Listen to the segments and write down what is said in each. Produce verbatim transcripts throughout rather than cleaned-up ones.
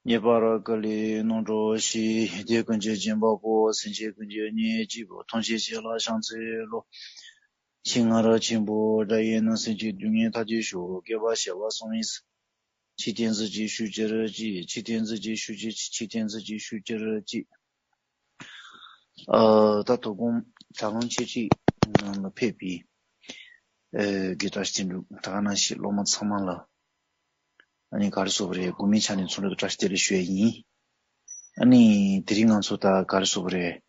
ཉེ་བར་ཀཱ་ལི་སྣང་གྲོལ་ཞི། དེ་ཀུན་གྱི་རྗེན་པ་པོ། སེམས་ཅན་ཀུན་གྱི་གཉེན་གཅིག་པུ། ཐམས་ཅད་ཞི་ལ་ཕྱག་འཚལ་ལོ། ཞིང་ང་ར་ཆེན་པོ་དགྲ་ཡི་ནང་སེམས་ཅན་སྡུག་བསྔལ་ཐར་གྱི་ཤོག་བསྐལ་པ་བྱེ་བ་གསུམ་ཡིན། ཆིག་སྟེང་གཟུགས་ཅན་ཤུགས་ཀྱི་རི་ཅིག་ཆིག་སྟེང་གཟུགས་ཅན་ཤུགས་ཀྱི་ཆིག་ཆིག་སྟེང་གཟུགས་ཅན་ཤུགས་ཀྱི་རི་ཅིག་ཨ་ད་དོ་དགོང་དྲ་ལམ་ཆེ་ཆེ་ནང་ལ་ཕེབས་པའི་ཨ་དགེ་བཀྲ་ཤིས་འབྲུག་ད་ག་ནང་བཞིན་སློབ་མ་ཚང་མ་ལ་ཨ་ནི་ག་རེ་ཟེར་དགོས་རེད། དགོས་མེད་ཆ་ནས་འཚམས་འདྲི་དང་བཀྲ་ཤིས་བདེ་ལེགས་ཞུ་ཡ་ཡིན། ཨ་ནི་དེ་རིང་ང་ཚོ་ད་ག་རེ་ཟེར་དགོས་རེད།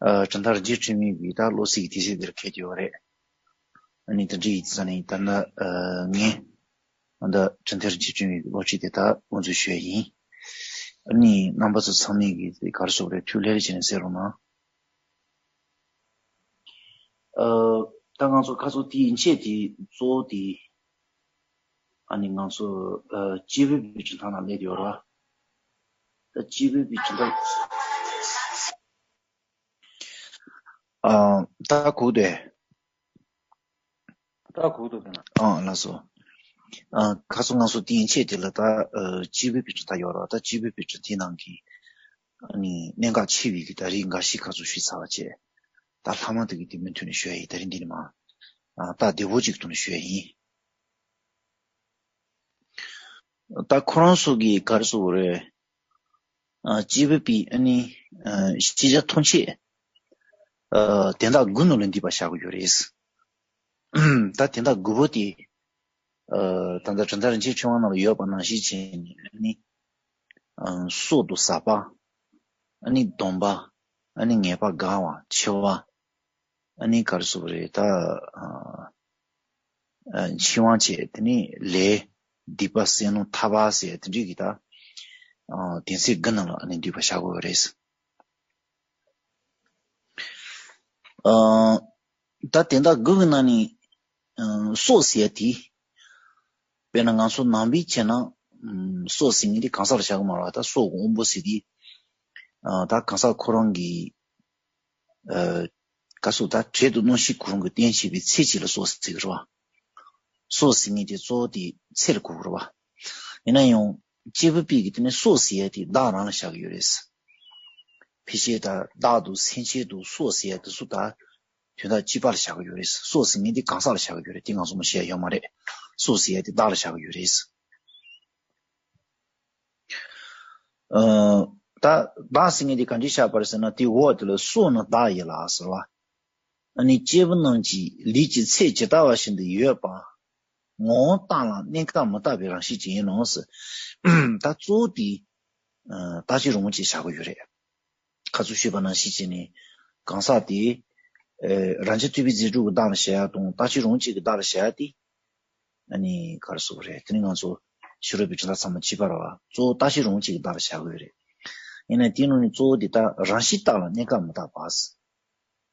ཨ་གྲུབ་མཐའ་རིན་ཆེན་འཕྲིན་ལས་ཀྱི་ད་བློ་གསལ་གྱི་དུས་ཚོད་འདིར་འཁེལ་གྱི་ཡོད་རེད། ཨ་ནི་དེ་འདྲ་ཡིན་ཙང་ནི་ད་ནི་ཨ་ངས་ཨ་ད་གྲུབ་མཐའ་རིན་ཆེན་འཕྲིན་ལས་ཀྱི་བློ་ཁྲིད་དེ་ད་དབུ་འཛུགས་ཞུ་ཡ་ཡིན། ཨ་ནི་རྣམ་པ་ཚོ་ཚང་མས་ཀྱི་དེ་ག་རེ་ཟེར་དགོས་རེད། ཐུགས་ལྷོད་ལྷོད་བྱས་ནས་གསན་རོགས་གནང་། ཨ་ད་ང་ཚོ་ཁ་སང་དེའི་མཆན་དེ་གཙོ་བོ་དེ་ཨ་ནི་ང་ཚོ་ཨ་སྐྱེས་བུ་པའི་གྲུབ་མཐའ་ནང་སླེབས་ཡོད་ར། ད་སྐྱེས་བུ་པའི་གྲུབ་མཐའ་ཨ་ད་གོ་དེ། ད་གོ་དེ་ན། ཨ་ལགས་སོ། ཨ་ཁ་སང་ང་ཚོ་དེའི་མཆན་དེ་ལ་ད་ཨ་སྐྱེས་བུ་པའི་གྲུབ་མཐའ་ཡོད་ར། ད་སྐྱེས་བུ་པའི་གྲུབ་མཐའི་ནང་གི་ཨ་ནི་གནད་འགག་ཆེ་བའི་གི་ད་རིགས་འགའ་ཤས་ཁ་ཚོ་ཞུས་ཚར་བ་བྱས། ད་ལྷག་མ་དེ་གི་དེ་མུ་མཐུད་ནས་ཞུ་ཡ་ཡིན། ད་རིང་འདི་ནས་མར་ཨ་ད་བདེ་བོ་ཅིག་ཐོག་ནས་ཞུ་ཡ་ཡིན། ད་ཁོ་རང་ཚོ་གི་ག་རེ་ཟེར་དགོས་རེད། ཨ་སྐྱེས་བུ་པའི་ཨ་ནི་ཨ་ཤེས་བྱ་ཐམས་ཅད་ཨ་དོན་དག་དགུ་ནང་ལ་འདུས་པ་བཞག་གི་ཡོད་རེད། ད་དོན་དག་དགུ་པོ་དེ་ཨ་ད་ལྟ་གྲུབ་མཐའ་རིན་ཆེན་ཕྲེང་བ་ནང་ལ་ཡོད་པ་ནང་བཞིན་བྱས་ནས་ཨ་ནི་ཨ་སྲོག་དང་ཟག་པ། ཨ་ནི་སྡོམ་པ། ཨ་ནི་ངེས་པ་དགའ་བ་འཆི་བ། ཨ་ནི་ག་རེ་ཟེར་དགོས་རེད། ད་ཨ་ཨ་འཆི་བ་བྱས། དེ་ནས་ལས་སྡིག་པ་བསམ་མནོ་ཐར་པ་ཟེར་དེ་འདྲའི་གི་ད་ཨ་དོན་ཚན་དགུ་ནང་ལ་ཨ་ནི་འདུས་པ་བཞག་དགོས་པ་རེད། ཨ་ད་དོན་དག་དགུ་གི་ནང་ནས་ཨ་སྲོག་ཟེར་ཡ་དེ། དཔེར་ན་ང་ཚོ་ནང་པའི་ཆ་ནས་ཨ་སྲོག་ཟེར་མཁན་དེ་གང་ཟག་ལ་བཞག་གི་མ་རེད་པ། ད་སྲོག་གི་དབང་པོ་ཟེར་དེ་ཨ་ད་གང་ཟག་ཁོ་རང་གི་ཨ་ག་སོགས་ད་དྲོད་དང་སྣང་ཞིང་ཁོ་རང་གི་རྟེན་བྱེད་པའི་ཚེ་གཅིག་ལ་སྲོག་ཟེར་གི་རེད་པ། སྲོག་ཟེར་མཁན་དེ་གཙོ་བོ་དེ་ཚེ་ལ་གོ་གི་རེད་པ། ཡིན་ན་ཡང་སྐྱེས་བུ་པའི་གི་དེ་ནི་སྲོག་ཟེར་ཡ་དེ་བདག་རང་ལ་བཞག་གི་ཡོད་རེད། ཕལ་ཆེར་ད་བདག་དང་སེམས་ཅན་དང་སྲོག་ཟེར་ཡ་དེ་ཚོ་ད་དོན་དག་གཅིག་པ་ལ་བཞག་གི་ཡོད་རེད། སྲོག་ཟེར་མཁན་དེ་གང་ཟག་ལ་བཞག་གི་ཡོད་རེད། དེ་ང་ཚོ་མ་བཤད་ཡ་ཡོད་མ་རེད། སྲོག་ཟེར་ཡ་དེ་བདག་ལ་བཞག་གི་ཡོད་རེད། ཨ་ད་བདག་ཟེར་མཁན་དེ་ག་འདྲས་བཞག་པ་རེད་ཟེར་ན། དེའི་འོག་དེ་ལ་སྲོག་ནི་བདག་ཡིན་ལ་ཟེར་བ། ཨ་ནི་སྐྱེས་བུ་རྣམས་ཀྱི་ལུས་ཀྱི་ཚད་ཇི་ལྟ་བ་བཞིན་དུ་ཡོད་པ། ངོ་བོ་རྟག་ལ་གནས་སྐབས་མི་རྟག་པའི་རང་བཞིན་ཅན་ཡིན་ནོ་ཟེར། ད་གཙོ་བོ་དེ་ཨ་རྟག་གཅིག་རང་གཅིག་བཞག་གི་ཡོད་རེད། ཁ་ཚུར་ཞུས་པ་ནང་བཞིན་བྱས་ནས་གང་ཟག་དེ་ཨ་རང་རྒྱལ་ཐོབ་པའི་རྫས་གྲུབ་ཀྱི་བདག་ལ་བཞག་ཡ་དང་རྟག་གཅིག་རང་གཅིག་གི་བདག་ལ་བཞག་ཡ་དེ། ཨ་ནི་ག་རེ་ཟེར་དགོས་རེད། དེ་ནི་ང་ཚོ་ཕྱི་རོལ་པའི་གྲུབ་མཐའ་ཚང་མ་གཅིག་པ་རེད་པ། གཙོ་བོ་རྟག་གཅིག་རང་གཅིག་གི་བདག་ལ་བཞག་གི་ཡོད་རེད། ཡིན་ན་དེའི་ནང་ནས་གཙོ་བོ་དེ་ད་རང་བཞིན་རྟག་ལ་གནས་སྐབས་མི་རྟག་པ།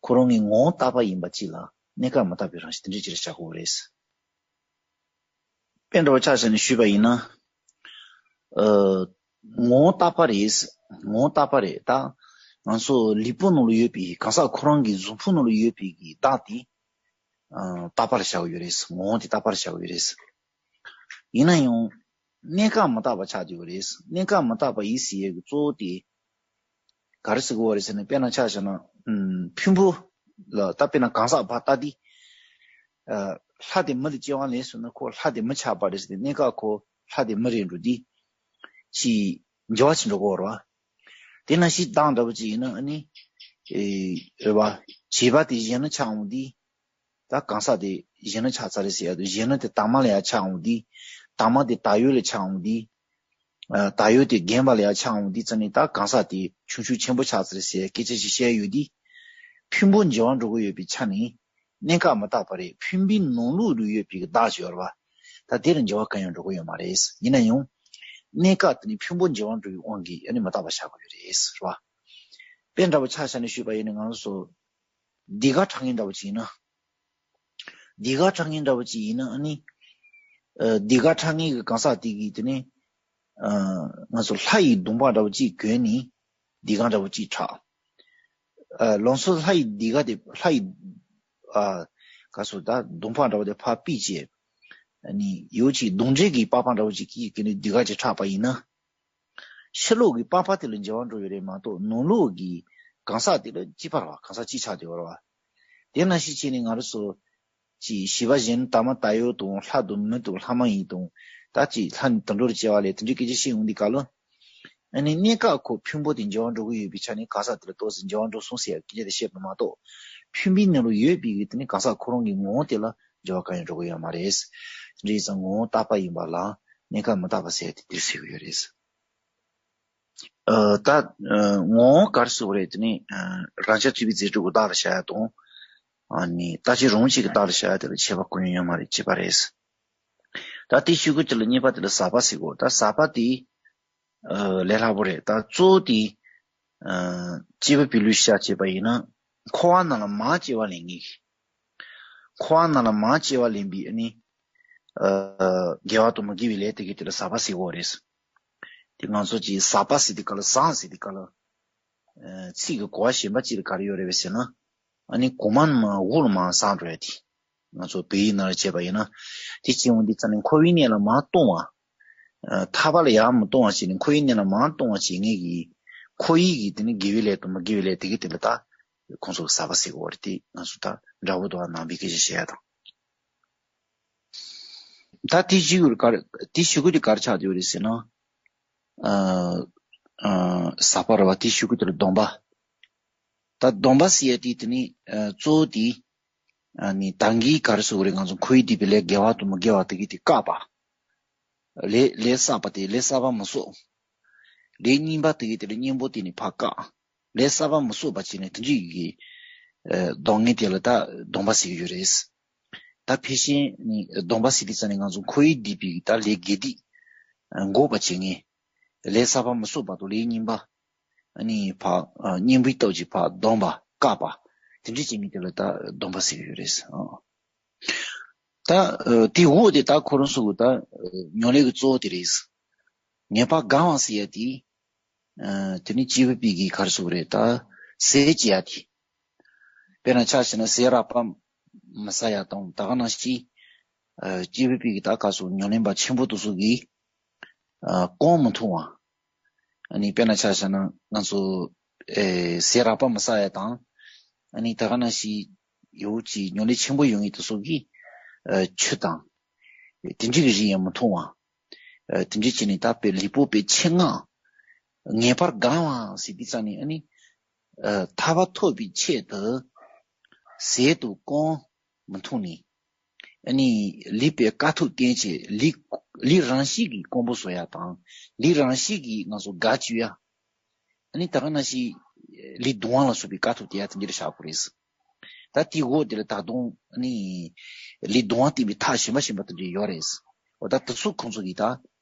ཁོ་རང་གི་ངོ་བོ་རྟག་པ་ཡིན་པ་གཅིག་ལ་གནས་སྐབས་མི་རྟག་པའི་རང་བཞིན་དེ་འདྲ་ཅིག་ལ་བཞག་དགོས་རེད། དཔེ་འདྲ་བོ་ཆ་བཞག་ནས་ཞུས་པ་ཡིན་ན། ཨ་ངོ་བོ་རྟག་པ་རེད། ངོ་བོ་རྟག་པ་རེད། ད་ང་ཚོ་ལུས་པོ་ནང་ལ་ཡོད་པའི་གང་ཟག་ཁོ་རང་གི་གཟུགས་ཕུང་ནང་ལ་ཡོད་པའི་གི་བདག་དེ་ཨ་རྟག་པ་ལ་བཞག་གི་ཡོད་རེད། ངོ་བོ་དེ་རྟག་པ་ལ་བཞག་གི་ཡོད་རེད། ཡིན་ན་ཡང་གནས་སྐབས་མི་རྟག་པ་ཆགས་ཀྱི་ཡོད་རེད། གནས་སྐབས་མི་རྟག་པ་ཡིན་ཟེར་ཡས་ཀྱི་གཙོ་བོ་དེ་ག་རེ་ཟེར་དགོས་པ་རེད་ཟེར་ན། དཔེར་ན་ཆ་བཞག་ན་ཨམ་ཕུང་པོ་ལ་ད་དཔེར་ན་གང་ཟག་ཕར་ལྟ་དུས་ཨ་ལྷ་དེ་མི་ལ་སྐྱེ་བ་ལེན་སོང་ན་ཁོ་ལྷ་དེ་མི་ཆགས་པ་རེད་ཟེར་ཏེ། གནས་སྐབས་ཁོ་ལྷ་དེ་མི་རེད་འགྲོ་དུས་ཅིག་འགྱུར་བ་ཅིག་འགྲོ་གི་ཡོད་རེད་པ། དེ་ནང་བཞིན་བདག་འདྲ་པོ་ཅིག་ཡིན་ན་ཨ་ནི་ཨེ་རེད་པ། བྱིས་པ་དེ་གཞོན་ནུ་ཆགས་འོང་དུས། ད་གང་ཟག་དེ་གཞོན་ནུ་ཆགས་ཚར་རེད་ཟེར་ཡ་དང་། གཞོན་ནུ་དེ་དྭངས་མ་ལ་ཡར་ཆགས་འོང་དུས། དྭངས་མ་དེ་དྭངས་ཡོད་ལ་ཆགས་འོང་དུས། ཨ་དྭངས་ཡོད་དེ་རྒན་པ་ལ་ཡར་ཆགས་འོང་དུས་ཙམ་ནས་ད་གང་ཟག་དེ་ཆུང་ཆུང་ཆེན་པོ་ཆགས་ཚར་རེད་ཟེར་ཡ་སྐད་ཆ་ཞིག་བཤད་ཡོད་དུས། ཕུང་པོ་འགྱུར་བ་འགྲོ་གི་ཡོད་པའི་ཆ་ནས་གནས་སྐབས་མི་རྟག་པ་རེད། ཕུང་པོའི་ནང་ལོགས་ལ་ཡོད་པའི་བདག་ཅིག་ཡོད་རེད་པ། ད་དེ་ལ་འགྱུར་བ་གང་ཡང་འགྲོ་གི་ཡོད་མ་རེད། ཡིན་ན་ཡང་གནས་སྐབས་དེ་ནི་ཕུང་པོ་འགྱུར་བ་འགྲོ་བའི་དབང་གིས་ཨ་ནི་མི་རྟག་པ་ཆགས་ཀྱི་ཡོད་རེད་ཟེར་བ། དཔེ་འདྲ་པོ་ཆ་བཞག་ནས་ཞུས་པ་ཡིན་ན། ང་ཚོ་འདི་ག་འཁྲབ་མཁན་འདྲ་པོ་ཅིག་ཡིན་ན། འདི་ག་འཁྲབ་མཁན་འདྲ་པོ་ཅིག་ཡིན་ན་ཨ་ནི། ཨ་འདི་ག་འཁྲབ་མཁན་གྱི་གང་ཟག་དེ་གིས་དེ་ནི་ཨ་ང་ཚོ་ལྷ་ཡི་གདོང་པ་འདྲ་པོ་ཅིག་གོན་ནས་འདི་ག་འདྲ་པོ་ཅིག་འཁྲབ། ཨ་ལམ་སང་ལྷ་ཡི་འདི་ག་དེ་ལྷ་ཡི་ཨ་ག་སོ་ད་གདོང་པ་འདྲ་པོ་དེ་ཕར་ཕུད་བྱས། ཨ་ནི་ཡོད་ཅིག་གདོན་འདྲེ་གི་པགས་པ་འདྲ་པོ་ཅིག་གིས་གོན་ནས་འདི་ག་ཅིག་འཁྲབ་པ་ཡིན་ན། ཕྱི་ལོགས་ཀྱི་པགས་པ་དེ་ལ་འགྱུར་བ་འགྲོ་ཡོད་རེད་མ་གཏོགས་ནང་ལོགས་ཀྱི་གང་ཟག་དེ་ལ་གཅིག་པ་རེད་བ། གང་ཟག་གཅིག་ཆགས་བསྡད་ཡོད་རེད་བ། དེ་ནང་བཞིན་བྱས་ནས་ང་རང་ཚོ་ཅིག་བྱིས་པ་གཞན་དག་མ་ད་ཡོད་དང་ལྷ་དང་མི་དང་ལྷ་མ་ཡིན་དང་ད་ཅིག་ལྷ་ནི་དུད་འགྲོ་ལ་སྐྱེ་བ་ལས་དེ་འདྲའི་སྐད་ཆ་བཤད་ཡོང་དུས་སྐབས་ལ། ཨ་ནི་གནས་སྐབས་ཁོ་ཕུང་པོ་དེ་འགྱུར་བ་འགྲོ་གི་ཡོད་པའི་ཆ་ནས་གང་ཟག་དེ་ལ་ཏོག་ཙམ་འགྱུར་བ་འགྲོ་སོང་ཟེར་ཡ་སྐད་ཆ་དེ་བཤད་པ་མ་གཏོགས། ཕུང་པོའི་ནང་ལ་ཡོད་པའི་གི་དེ་ནི་གང་ཟག་ཁོ་རང་གི་ངོ་བོ་དེ་ལ་འགྱུར་བ་གང་ཡང་འགྲོ་གི་ཡོད་མ་རེད། དེ་འདྲ་ཡིན་ཙང་ངོ་བོ་རྟག་པ་ཡིན་པ་ལ་གནས་སྐབས་མི་རྟག་པ་ཟེར་ཡ་དེ་དེར་ཟེར་གི་ཡོད་རེད། ཨ་ད་ཨ་ངོ་བོ་ག་རེ་ཟེར་དགོས་རེད། དེ་ནི་ཨ་རང་རྐྱ་ཐུབ་པའི་རྫས་གྲུབ་ཀྱི་བདག་ལ་བྱ་ཡ་དང་། ཨ་ནི་རྟག་གཅིག་རང་གཅིག་གི་བདག་ལ་བྱ་ཡ་དེ་ལ་ཁྱད་པར་གང་ཡང་ཡོད་མ་རེད། གཅིག་པ་རེད། ད་དེའི་ཤུལ་གུ་དེ་ལ་གཉིས་པ་དེ་ལ་ཟག་པ་ཟེར་གོ། ད་ཟག་པ་དེ་ཨ་ལས་སླ་པོ་རེད། ད་གཙོ་བོ་དེ་ཨ་སྐྱེས་བུ་པའི་ལུས་ཤེས་བྱས་པ་ཡིན་ན་འཁོར་བ་ནང་ལ་མར་སྐྱེ་བ་ལེན་ངེས། འཁོར་བ་ནང་ལ་མར་སྐྱེ་བ་ལེན་པའི་ཨ་ནི་ཨ་དགེ་བ་དང་མི་དགེ་བའི་ལས་དེ་གའི་དེ་ལ་ཟག་པ་ཟེར་གོ་རེད། དེ་ང་ཚོ་ཅིག་ཟག་པ་ཟེར་དུས་སྐབས་ལ་ཟག་ཟེར་དུས་སྐབས་ལ་ཨ་ཚིག་གི་གོ་བ་གཞན་པ་ཅིག་ལ་ག་རེ་ཡོད་རེད་པས་ཟེར་ན། ཨ་ནི་གོང་མ་ནས་མར་འོག་ལ་མར་ཟག་འགྲོ་ཡ་དེ། ང་ཚོ་བོད་ཡིག་ནང་ལ་བྱས་པ་ཡིན་ན། དེ་བྱེད་ཡོང་དུས་ཙམ་ནས་འཁོར་བའི་གནས་ལ་མར་ལྟུང་བ། ཨ་ཐར་པ་ལ་ཡར་མི་ལྟུང་བ་བྱས་ནས་འཁོར་བའི་གནས་ལ་མར་ལྟུང་བ་བྱེད་མཁན་གྱི་འཁོར་བའི་གི་དེ་ནི་དགེ་བའི་ལས་དང་མི་དགེ་བའི་ལས་དེ་གའི་དེ་ལ་ད་ཁོང་ཚོ་གི་ཟག་པ་ཟེར་གི་ཡོད་རེད། དེ་ང་ཚོ་ད་འདྲ་པོ་འདུག་ཨ། ནང་པའི་སྐད་ཆ་བཤད་ཡ་དང་། ད་དེ་གཞི་གུ་ག་རེ་དེ་གཞི་གུ་དེ་ག་རེ་ཆགས་བསྡད་ཡོད་རེད་ཟེར་ན། ཨ་ཨ་ཟག་པ་རེད་བ། དེ་གཞི་གུ་དེ་ལ་སྡོམ་པ། ད་སྡོམ་པ་ཟེར་ཡ་དེ་དེ་ནི་ཨ་གཙོ་བོ་དེ་ཨ་ནི་ད་གིན་ག་རེ་ཟེར་དགོས་རེད། ང་ཚོ་འཁོར་བའི་སྡིག་པའི་ལས་དགེ་བ་དང་མི་དགེ་བ་དེ་གའི་དེ་བཀག་པ། ལས་ལས་བསགས་པ་དེ་ལས་བསགས་པ་མི་གསོག་ལས་རྙིང་པ་དེ་གའི་དེ་ལ་གཉེན་པོ་དེ་ནི་ཕར་བཀག་ལས་བསགས་པ་མི་གསོག་པ་བྱས་ནས་དེ་འདྲའི་གི་ཨ་སྡོམ་མཁན་དེ་ལ་ད་སྡོམ་པ་ཟེར་གི་ཡོད་རེད། ད་ཕལ་ཆེར་ནི་སྡོམ་པ་ཟེར་དུས་ཙམ་ནས་ང་ཚོ་འཁོར་བའི་སྡིག་པའི་ད་ལས་དགེ་སྡིག་ཨ་འགོག་པ་བྱེད་མཁན། ལས་བསགས་པ་མི་གསོག་པ་དང་ལས་རྙིང་པ་ཨ་ནི་ཕར་ཨ་གཉེན་པོའི་སྟོབས་ཀྱིས་ཕར་སྡོམ་པ་བཀག་པ། དེ་འདྲ་བྱེད་མཁན་དེ་ལ་ད་སྡོམ་པ་ཟེར་གི་ཡོད་རེད། ཨ་ད་ཨ་དེ་འོག་དེ་ད་ཁོ་རང་ཚོ་གི་ད་ཨ་ཉམས་ལེན་གྱི་གཙོ་བོ་དེ་རེད། ངེས་པར་དགའ་བ་ཟེར་ཡ་དེ། ཨ་དེ་ནི་སྐྱེས་བུ་པའི་གི་ག་རེ་ཟེར་དགོས་རེད། ད་ཟས་བཅད་ཡ་དེ། དཔེར་ན་ཆ་བཞག་ན་ཟས་རགས་པ་མི་ཟ་ཡ་དང་། ད་ག་ནང་བཞིན་ཨ་སྐྱེས་བུ་པའི་གི་ད་ག་ཟེར་ཉམས་ལེན་པ་ཆེན་པོ་དེ་ཚོ་གིས་ཨ་རྐང་མི་འཐུང་བ། ཨ་ནི་དཔེར་ན་ཆ་བཞག་ན་ང་ཚོ་ཨེ་ཟས་རགས་པ་མི་ཟ་ཡ་དང་། ཨ་ནི་ད་ག་ནང་བཞིན་ཡོ་ཅིག་ཉམས་ལེན་ཆེན་པོ་ཡོང་མཁན་དེ་ཚོ་གིས་ཨ་ཆུ་དང་། དེ་འདྲའི་གི་རིགས་ཡང་མི་འཐུང་བ། ཨ་དེ་འདྲ་བྱས་ནས་ད་དཔེ་ལུས་པོ་དཔེ་ཆེད་མངགས། ངེས་པར་དགའ་བ་ཟེར་དུས་ཙམ་ནས་ཨ་ནི་ཨ་ཐར་པ་ཐོབ་པའི་ཆེད་དུ་ཟས་དང་རྐང་མི་འཐུང་ནས། ཨ་ནི་ལུས་པའི་དཀའ་ཐུབ་བསྟེན་བྱས། ལུས་ལུས་རང་བཞིན་གྱིས་རྐང་པ་གསོ་ཡ་དང་། ལུས་རང་བཞིན་གྱིས་ང་ཚོ་དགའ་བཅུག་ཡ། ཨ་ནི་ད་ག་ནང་བཞིན་ལུས་གདུང་བ་ལ་སོགས་པའི་དཀའ་ཐུབ་དེ་ཡང་དེ་འདྲ་བཞག་དགོས་རེད། ད་དེའི་འོག་དེ་ལ་ད་དུང་ཨ་ནི་ལུས་གདུང་བ་བསྟེན་པའི་ཐབས་གཞན་པ་གཞན་པ་དེ་འདྲ་ཡོད་རེད། འོ་ད་དེ་ཚོ་ཁོང་ཚོ་གིས་ད་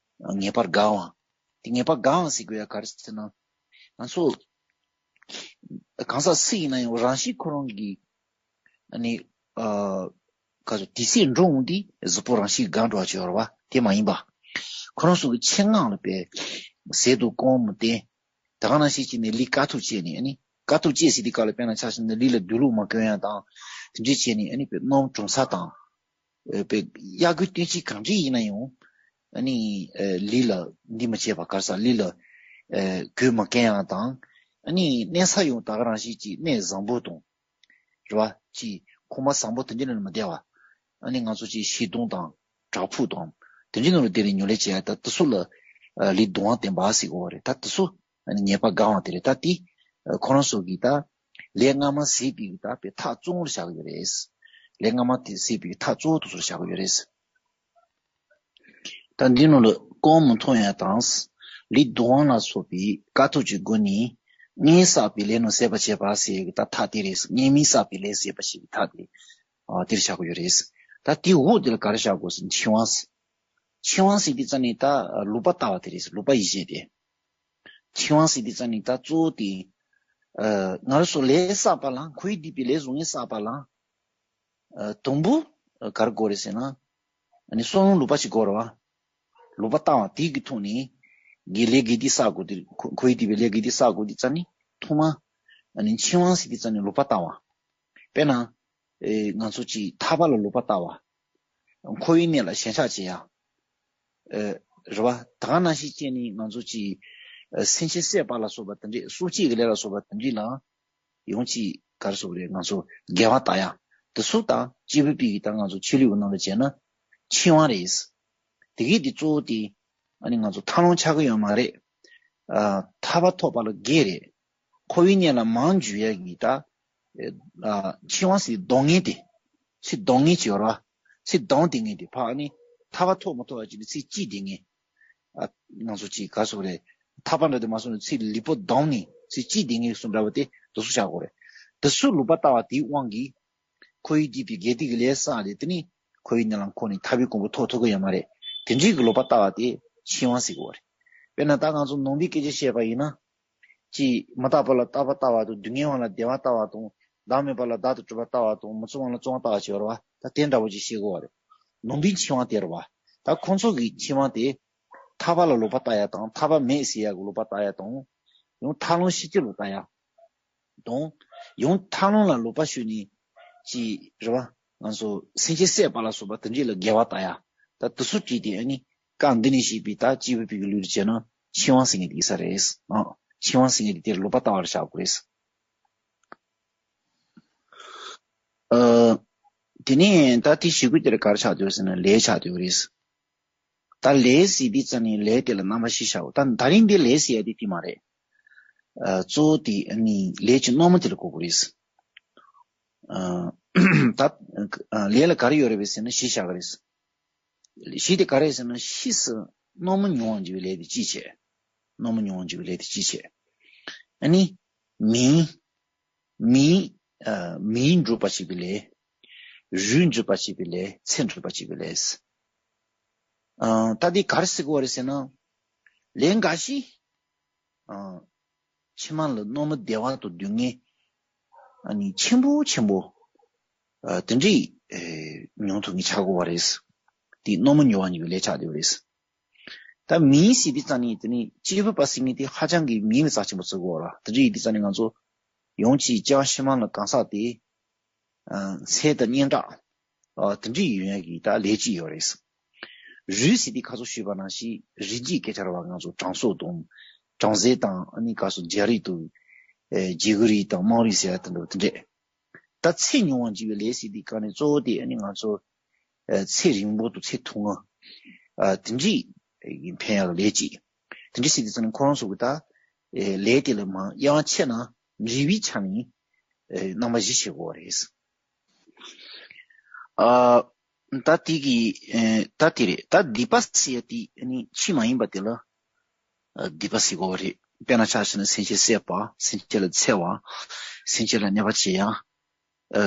ངེས་པར་དགའ་བ། དེ་ངེས་པར་དགའ་བ་ཟེར་དགོས་ཡ་ག་རེ་ཟེར་ན། ང་ཚོ་གང་ཟག་སུ་ཡིན་ན་ཡང་རང་བཞིན་ཁོ་རང་གི་ཨ་ནི་ཨ་ག་ཚོད་དུས་ཚོད་འགྲོ་འོང་དུས་གཟུགས་པོ་རང་བཞིན་འགག་འགྲོ་བ་ཅིག་ཡོད་རེད་བ། དེ་མ་ཡིན་པ། ཁོ་རང་ཚོ་གི་ཆེད་མངགས་ལ་དཔེ་ཟས་དང་རྐང་མི་བསྟེན། ད་ག་ནང་བཞིན་བྱས་ནས་ལུས་དཀའ་ཐུབ་སྤྱད་ནས། ཨ་ནི་དཀའ་ཐུབ་སྤྱད་ཟེར་དུས་སྐབས་ལ་དཔེར་ན་ཆ་བཞག་ན་ལུས་ལ་སྡོད་ལུགས་མ་གོན་ཡ་དང་། དེ་འདྲ་བྱས་ནས་ཨ་ནི་དཔེ་གནམ་གྲང་ས་དང་། ཨ་དཔེ་དབྱར་དགུན་སྟོན་དཔྱིད་གང་འདྲ་ཡིན་ན་ཡང་། ཨ་ནི་ཨ་ལུས་ལ་འདི་མ་བྱས་པ་ག་རེ་ཟ། ལུས་ལ་ཨ་གོས་མ་གོན་ཡ་དང་། ཨ་ནི་གནས་ས་ཡང་ད་ག་རང་བཞིན་གྱི་གནས་བཟང་པོ་དང་། རེད་བ། ཅིག་ཁང་པ་བཟང་པོ་དེ་འདྲ་ནང་ལ་མི་བསྡད་པ། ཨ་ནི་ང་ཚོ་ཅིག་བཤས་སྟོང་དང་བྲག་ཕུག་དང་དེ་འདྲ་ནང་ལ་བསྡད་ནས་ཉམས་ལེན་བྱེད་ཡ། ད་དེ་ཚོ་ལ་ཨ་ལུས་གདུང་བ་བསྟེན་པ་ཟེར་གོ་བ་རེད། ད་དེ་ཚོ་ཨ་ནི་ངེས་པར་དགའ་བ་དེ་རེད། ད་དེ་ཨ་ཁོ་རང་ཚོ་གིས་ད་ལས་སྔ་མ་ཟད་པའི་གི་ད་དཔེ་ཐག་གཙོ་བོར་བཞག་གི་ཡོད་རེད། ལས་སྔ་མ་དེ་ཟད་པའི་གི་ཐག་གཙོ་བོ་དེ་ཚོར་བཞག་གི་ཡོད་རེད། ད་འདི་ནང་ལ་རྐང་མི་འཐུང་ཡ་དང་། ལུས་གདུང་བ་ལ་སོགས་པའི་དཀའ་ཐུབ་ཀྱི་སྒོ་ནས་སྔོན་བསགས་པའི་ལས་རྣམས་ཟད་པར་བྱེད་པ་ཟེར་གི་ད་ཐག་དེ་རེད། སྔོན་མའི་བསགས་པའི་ལས་ཟད་པར་བྱེད་པའི་ཐག་དེ་ཨ་དེར་བཞག་གི་ཡོད་རེད། ད་དེའི་འོག་དེ་ལ་ག་རེ་བཞག་དགོས་ཟེར་ན་འཆིང་བ། འཆིང་བ་ཟེར་དུས་ཙམ་ནས་ད་ལུག་པ་ལྟ་བ་དེ་རེད། ལུག་པ་ཡིད་བྱེད་དེ། འཆིང་བ་ཟེར་དུས་ཙམ་ནས་ད་གཙོ་བོ་དེ་ཨ་ང་རང་ཚོ་ལས་བསགས་པ་ལ། འཁོར་བའི་སྡིག་པའི་ལས་བཟང་ངན་བསགས་པ་ལ། ཨ་དང་པོ་ཨ་ག་རེ་དགོས་རེད་ཟེར་ན། ཨ་ནི་བསམ་བློ་ལུག་པ་ཞིག་དགོས་རེད་བ། ལུག་པ་ལྟ་བ་དེ་གི་ཐོག་ནས་དགེ་ལས་དགེ་སྡིག་བསགས་དགོས་དེ། འཁོར་བའི་སྡིག་པའི་ལས་དགེ་སྡིག་བསགས་དགོས་དེ་ཙམ་ནི་ཐོག་མ། ཨ་ནི་འཆིང་བ་ཟེར་དེ་ཙམ་ནི་ལུག་པ་ལྟ་བ། དཔེར་ན་ཨེ་ང་ཚོ་ཅིག་ཐར་པ་ལ་ལུག་པ་ལྟ་བ། འཁོར་བའི་གནས་ལ་ཞེན་ཆགས་བྱེད་ཡ། ཨེ་རེད་བ། ད་ག་ནང་བཞིན་བྱས་ནས་ང་ཚོ་ཅིག་ སེམས་ཅན་བསད་པ་ལ་སོགས་པ་དེ་འདྲས་སྲོག་བཅད་ཀྱི་ལས་ལ་སོགས་པ་དེ་འདྲས་ལ་ཡང་ཅིག་ག་རེ་ཟེར་དགོས་རེད། ང་ཚོ་དགེ་བ་བཏགས་ཡ་དེ་ཚོ་དང་སྐྱེས་བུ་པའི་གི་ད་ང་ཚོ་ཆོས་ལུགས་ནང་ལ་བྱས་ན་འཆིང་བ་རེད། དེ་གི་དེ་གཙོ་བོ་དེ་ཨ་ནི་ང་ཚོ་ཐར་ལམ་ཆགས་ཀྱི་ཡོད་མ་རེད། ཨ་ཐར་པ་ཐོབ་པ་ལ་འགལ་རེད། འཁོར་བའི་གནས་ལ་མར་འཇུག་ཡ་གི་ད་ཨ་འཆིང་བ་ཟེར་སྡང་ངན་དེ་ཚེ་སྡང་ངན་ཅིག་ཡོད་རེད་བ། ཚེ་སྡང་བསྡད་མཁན་དེ་ཕར་ཨ་ནི་ཐར་པ་ཐོབ་མ་ཐོབ་ཡ་ཅིག་ནི་ཚེ་སྐྱིད་བསྡད་མཁན། ཨ་ང་ཚོ་ཅིག་ག་རེ་ཟེར་དགོས་རེད། ཐར་པ་འདྲ་དེ་མ་སོང་ནས་ཚེ་ལེགས་པོ་སྡང་ནས་ཚེ་སྐྱིད་བསྡད་མཁན་གསུམ་འདྲ་བ་དེ་དེ་ཚོ་ཆགས་དགོས་རེད། དེ་ཚོ་ལུང་པ་ལྟ་བ་དེའི་དབང་གིས་འཁོར་བའི་སྡིག་པའི་དགེ་སྡིག་གི་ལས་བསགས་ཏེ་དེ་ནི་འཁོར་བའི་གནས་ལ་འཁོར་ནས་ཐར་པའི་གོ་འཕང་ཐོབ་ཐུབ་ཀྱི་ཡོད་མ་རེད། དེ་འདྲའི་གི་ལུང་པ་ལྟ་བ་དེ་འཆིང་བ་ཟེར་གྱི་ཡོད་རེད། དཔེར་ན་ད་ང་ཚོ་ནང་པའི་སྐད་ཆ་བཤད་པ་ཡིན་ན། ཅིག་མི་རྟག་པ་ལ་རྟག་པ་ལྟ་བ་དང་སྡུག་བསྔལ་བ་ལ་བདེ་བ་ལྟ་བ་དང་བདག་མེད་པ་ལ་བདག་ཏུ་གྲུབ་པ་ལྟ་བ་དང་མི་གཙང་བ་ལ་གཙང་བ་ལྟ་བ་ཞིག་ཡོད་རེད་བ། ད་དེ་འདྲ་བོ་ཅིག་བཤད་གི་ཡོད་རེད། ནང་པའི་འཆིང་བ་དེ་རེད་བ། ད་ཁོང་ཚོ་གི་འཆིང་བ་དེ་ཐར་པ་ལ་ལུང་པ་ལྟ་ཡ་དང་ཐར་པ་མེད་ཟེར་ཡ་གི་ལུང་པ་ལྟ་ཡ་དང་། ཡང་ཐར་ལམ་ཤེས་བྱ་ལ་ལྟ་ཡ་དང་། ཡང་ཐར་ལམ་ལ་ལུང་པ་ཞུགས་ནས་ཅིག་རེད་བ། ང་ཚོ་སེམས་ཅན་བསད་པ་ལ་སོགས་པ་དེ་འདྲས་ལ་དགེ་བ་ལྟ་ཡ། ད་དེ་ཚོ་བྲིས་ཏེ་ཨ་ནི་སྐབས་འདི་ནས་བཤད་པའི་ད་སྐྱེས་བུ་པའི་གི་ལུགས་ལ་བྱས་ན་འཆིང་བ་ཟེར་མཁན་དེ་ཡིན་ས་རེད། ཨ་འཆིང་བ་ཟེར་མཁན་དེ་དེར་ལུང་པ་ལྟ་བར་བཞག་དགོས་རེད། ཨ་དེ་ནས་ད་དེ་ཞུ་དགོས་དེར་ག་རེ་ཆགས་འདུག་ཟེར་ན་ལས་ཆགས་འདུག་རེད། ད་ལས་ཟེར་དུས་ཙམ་ནས་ལས་དེ་ལ་རྣམ་པ་བཞི་བཞག་ད་ད་རིང་འདི་ལས་ཟེར་ཡ་དེ་དེ་མ་རེད། ཨ་གཙོ་བོ་དེ་ཨ་ནི་ལས་ཀྱི་རྣམ་པ་དེ་ལ་གོ་དགོས་རེད། ཨ་ད་ཨ་ལས་ལ་ག་རེ་ཡོད་རེད་པས་ཟེར་ན་བཞི་བཞག་གི་རེད། བཞི་དེ་ག་རེ་ཟེར་ན་ཕྱིས་སུ་རྣམ་སྨིན་མྱོང་བ་འགྱུར་བའི་ལས་དེ་གཅིག་བྱས། རྣམ་སྨིན་མྱོང་བ་འགྱུར་བའི་ལས་དེ་གཅིག་བྱས། ཨ་ནི་མིང་མིང་ཨ་མིང་འགྲུབ་པ་བྱེད་པའི་ལས། རུས་འགྲུབ་པ་བྱེད་པའི་ལས། ཚེ་འགྲུབ་པ་བྱེད་པའི་ལས། ཨ་ད་འདི་ག་རེ་ཟེར་དགོས་རེད་ཟེར་ན། ལས་འགའ་ཞིག་ཨ་ཕྱི་མ་ལ་རྣམ་སྨིན་བདེ་བ་དང་སྡུག་བསྔལ་ཨ་ནི་ཆེན་པོ་ཆེན་པོ་ཨ་དེ་འདྲའི་ཨེ་མྱོང་ཐུབ་མཁན་ཆགས་དགོས་པ་རེད། དེ་རྣམ་སྨིན་མྱོང་བ་གཉིས་ཀྱི་ལས་ཆགས་བསྡད་པ་རེད། ད་མིང་ཟེར་དུས་ཙམ་ནས་དེ་ནི་སྐྱེས་བུ་པ་ཟེར་མཁན་དེ་ཧ་ཅང་གི་མིང་ལ་རྩ་ཆེན་པོ་བརྩི་དགོས་ར། དེ་འདྲ་ཡིན་དུས་ཙམ་ནས་ང་ཚོ་ཡང་ཅིག་སྐྱེ་བ་ཕྱི་མ་ལ་གང་ཟག་དེ་ཚེ་དང་སྙན་གྲགས་དེ་འདྲ་ཡོང་ཡ་གི་ད་ལས་ཅིག་ཡོད་རེད། རུས་ཟེར་དུས་ཁ་སང་ཞུས་པ་ནང་བཞིན་རིགས་རྒྱུད་སྐད་ཆ་ར་བ་ང་ཚོ་དྲང་སྲོང་དང་དྲང་ཟེར་དང་ཨ་ནི་ག་སོ་རྒྱ་རིགས་དང་རྗེ་གི་རིགས་དང་དམངས་རིགས་ཟེར་ཡ་དེ་འདྲ་དེ་འདྲས། ད་ཚེ་མྱོང་བ་འཇིག་པའི་ལས་ཟེར་དུས་ག་ནས་གཙོ་བོ་དེ་ཨ་ནི་ང་ཚོ་ཨ་ཚེ་རིང་པོ་དང་ཚེ་ཐུང་ངུ་ཨ་དེ་འདྲའི་ཕན་ཡག་ལས་ཅིག་དེ་འདྲ་ཟེར་དུས་ཙམ་ནས་ཁོ་རང་ཚོ་གི་ད་ཨེ་ལས་དེ་ལ་མ་དབྱེ་བ་ཕྱེ་ན་འབྲས་བུའི་ཆ་ནས་ཨེ་རྣམ་པ་བཞི་ཕྱེ་དགོས་པ་རེད། ཨ་ད་དེ་གི་ཨེ་ད་དེ་རེད། ད་སྡིག་པ་ཟེར་ཡ་དེ་ཨ་ནི་ཆོས་མ་ཡིན་པ་དེ་ལ། སྡིག་པ་ཟེར་དགོས་པ་རེད། དཔེར་ན་ཆ་བཞག་ན་སེམས་ཅན་བསད་པ། སེམས་ཅན་ལ་འཚེ་བ། སེམས་ཅན་ལ་གནོད་པ་བྱེད་ཡ།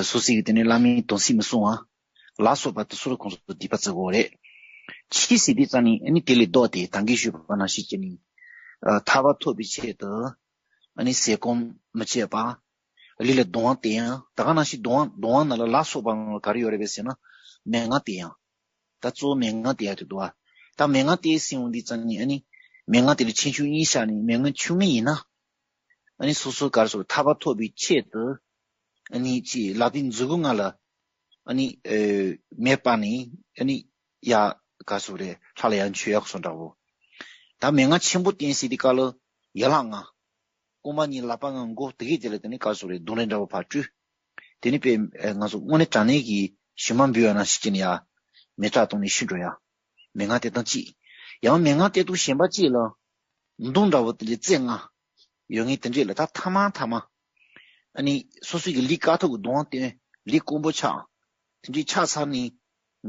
སོ་སོ་གི་དེ་ནས་བླ་མའི་དམ་ཚིག་མི་སྲུང་བ། ལ་སོགས་པ་དེ་ཚོ་ལ་ཁོང་ཚོ་སྡིག་པ་བརྩི་དགོས་པ་རེད། ཆོས་ཟེར་དུས་ཙམ་ནས་ཨ་ནི་དེ་ལས་ལྡོག་སྟེ་ད་གིན་ཞུས་པ་ནང་བཞིན་བྱས་ནས། ཐར་པ་ཐོབ་པའི་ཆེད་དུ། ཨ་ནི་ཟས་སྐོམ་མི་སྤྱད་པ། ལུས་ལ་གདུང་བ་བསྟེན་ཡ། ད་ག་ནང་བཞིན་གདུང་བ་གདུང་བ་ནང་ལ་ལ་སོགས་པ་ནང་ལ་ག་རེ་ཡོད་རེད་པས་ཟེར་ན། མན་ངག་བསྟེན་ཡ། ད་གཙོ་བོ་མན་ངག་བསྟེན་ཡ་དེ་འདུག་བ། ད་མན་ངག་བསྟེན་ཟིན་འོང་དུས་ཙམ་ནས་ཨ་ནི། མན་ངག་དེ་ལ་ཆེ་ཆུང་གཉིས་བཞག་ནས་མན་ངག་ཆུང་ངུ་ཡིན་ན། ཨ་ནི་སོ་སོ་ག་རེ་ཟེར་ཐར་པ་ཐོབ་པའི་ཆེད་དུ། ཨ་ནི་ཅིག་ལག་པའི་མཛུབ་གུ་ལྔ་ལ། ཨ་ནི་ཨེ་མེ་སྤར་ནས་ཨ་ནི་ཡ་ག་རེ་ཟེར་རེད་ལྷ་ལ་ཡར་མཆོད་ཡག་སོགས་འདྲ་བོ། ད་མན་ངག་ཆེན་པོ་བསྟེན་ཟེར་དུས་སྐབས་ལ་ཡན་ལག་ལྔ། རྐང་པ་གཉིས་ལག་པ་ལྔ་མགོ་དེ་གའི་དེ་ལ་དེ་ནི་ག་རེ་ཟེར་རེད་གདོང་ལེན་འདྲ་བོ་ཕར་བཀྲུས། དེ་ནི་དཔེ་ང་ཚོ་དངོས་གནས་དྲང་གནས་ཀྱི་ཞུ་མ་འབུལ་བ་ནང་བཞིན་བྱས་ནས་ཡ། མེ་སྲེག་བཏང་ནས་ཤི་འགྲོ་ཡ། མན་ངག་བསྟེན་སྟངས་གཅིག་ཡང་མན་ངག་བསྟེན་སྟངས་གཞན་པ་གཅིག་ལ། མདུང་འདྲ་བོ་དེ་ལ་རྩེ་ལྔ། ཡོད་ངེས་དེ་འདྲས་ལ་ད་ཐ་མ་ཐ་མ། ཨ་ནི་སོ་སོ་གི་ལུས་དཀའ་ཐུབ་ཀྱི་གདུང་བ་བསྟེན་ལུས་དཀོན་པོ་ཆགས། དེ་འདྲས་ཆགས་ཚར་ནས།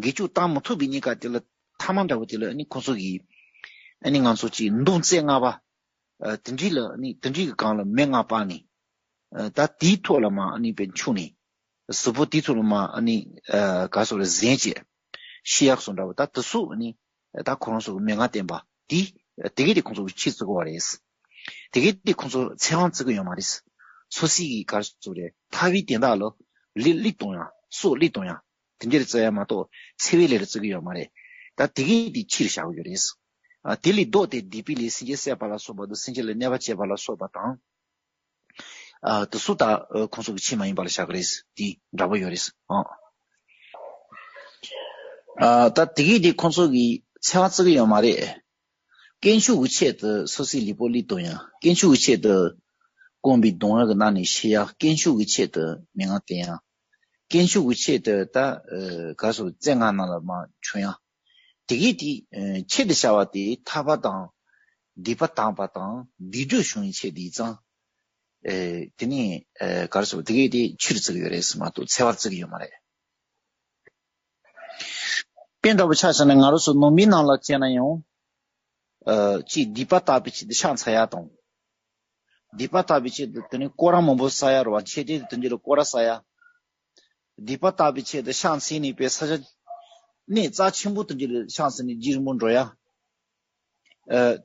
འགུལ་སྐྱོད་བཏང་མི་ཐུབ་པའི་གནས་སྐབས་དེ་ལ་ཐ་མ་འདྲ་བོ་དེ་ལ་ཨ་ནི་ཁོང་ཚོ་གིས། ཨ་ནི་ང་ཚོ་གཅིག་མདུང་རྩེ་ལྔ་པ། ཨ་དེ་འདྲས་ལ་ཨ་ནི་དེ་འདྲས་ཀྱི་སྒང་ལ་མེ་ལྔ་སྤར་ནས། ཨ་ད་དེའི་ཐོག་ལ་མར་ཨ་ནི་དཔེ་འཁྱུག་ནས། གཟུགས་པོ་དེའི་ཐོག་ལ་མར་ཨ་ནི་ཨ་ག་རེ་ཟེར་རེད་གཟན་བྱས། ཤི་ཡག་སོགས་འདྲ་བོ་ད་དེ་ཚོ་ཨ་ནི་ད་ཁོ་རང་ཚོ་གི་མན་ངག་བསྟེན་པ་དེ་དེ་གས་དེ་ཁོང་ཚོ་གི་ཆོས་བརྩི་གི་ཡོད་རེད། དེ་གས་དེ་ཁོང་ཚོ་ཚེ་དབང་བརྩི་གི་ཡོད་མ་རེད། སོ་སོ་གི་ག་རེ་ཟེར་རེད་ཐར་པའི་དོན་དག་ལ་ལུས་ལུས་གཏོང་ཡ་སྲོག་བློས་གཏོང་ཡ་དེ་འདྲ་རེད་བརྩི་ཡ་མ་གཏོགས་འཚེ་བའི་ལས་རེད་བརྩི་གི་ཡོད་མ་རེད། ད་དེ་གས་དེ་ཕྱིར་བཞག་གི་ཡོད་རེད། ཨ་དེ་ལས་ལྡོག་སྟེ་སྡིག་པའི་ལས་སེམས་ཅན་བསད་པ་ལ་སོགས་པ་དང་སེམས་ཅན་ལ་གནོད་པ་བྱས་པ་ལ་སོགས་པ་དང་། ཨ་དེ་ཚོ་ད་ཨ་ཁོང་ཚོ་གི་ཆོས་མ་ཡིན་པ་ལ་བཞག་གི་རེད། དེ་འདྲ་པོ་ཡོད་རེད། ཨ་ཨ་ད་དེ་གས་དེ་ཁོང་ཚོ་གི་འཚེ་བ་བརྩི་གི་ཡོད་མ་རེད། དཀོན་མཆོག་གི་ཆེད་དུ་སོ་སོའི་ལུས་པོ་བློས་གཏོང་ཡ། དཀོན་མཆོག་གི་ཆེད་དུ་སྐོམ་པའི་གདུང་བ་གི་ནང་ནས་ཤི་ཡ། དཀོན་མཆོག་གི་ཆེད་དུ་མན་ངག་བསྟན་ཡ། དཀོན་མཆོག་གི་ཆེད་དུ་ད་ཨ་ག་རེ་ཟེར། བཙན་ངག་ནང་ལ་མར་བྱོན་ཡ། དེ་གའི་དེ་ཨ་ཆེད་དུ་བྱ་བ་དེ་ཐར་པ་དང་སྡིག་པ་དག་པ་དང་སྡིག་སྒྲིབ་སྦྱོང་བའི་ཆེད་དུ་ཡིན་ཙང་། ཨེ་དེ་ནས་ཨེ་ག་རེ་ཟེར། དེ་གའི་དེ་ཆེད་དུ་བརྩི་གི་ཡོད་རེད་ཟེར་མ་གཏོགས་འཚེ་བར་བརྩི་གི་ཡོད་མ་རེད། དཔེ་འདྲ་པོ་ཆ་བཞག་ན་ང་རང་ཚོ་ནང་པའི་ནང་ལ་བྱས་ན་ཡང་། ཨ་གཅིག་སྡིག་པ་དག་པའི་ཆེད་དུ་ཕྱག་འཚལ་ཡ་དང་། སྡིག་པ་དག་པའི་ཆེད་དུ་དེ་ནས་སྐོར་ར་མང་པོ་བསགས་ཡ་རེད་བ། མཆོད་རྟེན་དེ་འདྲ་ལ་སྐོར་ར་བསགས་ཡ། སྡིག་པ་དག་པའི་ཆེད་དུ་ཕྱག་འཚལ་ནས་པའི་ས་ཆ་གནས་རྩ་ཆེན་པོ་དེ་འདྲ་ལ་ཕྱག་འཚལ་ནས་རྒྱུན་རིང་པོ་འགྲོ་ཡ། ཨ་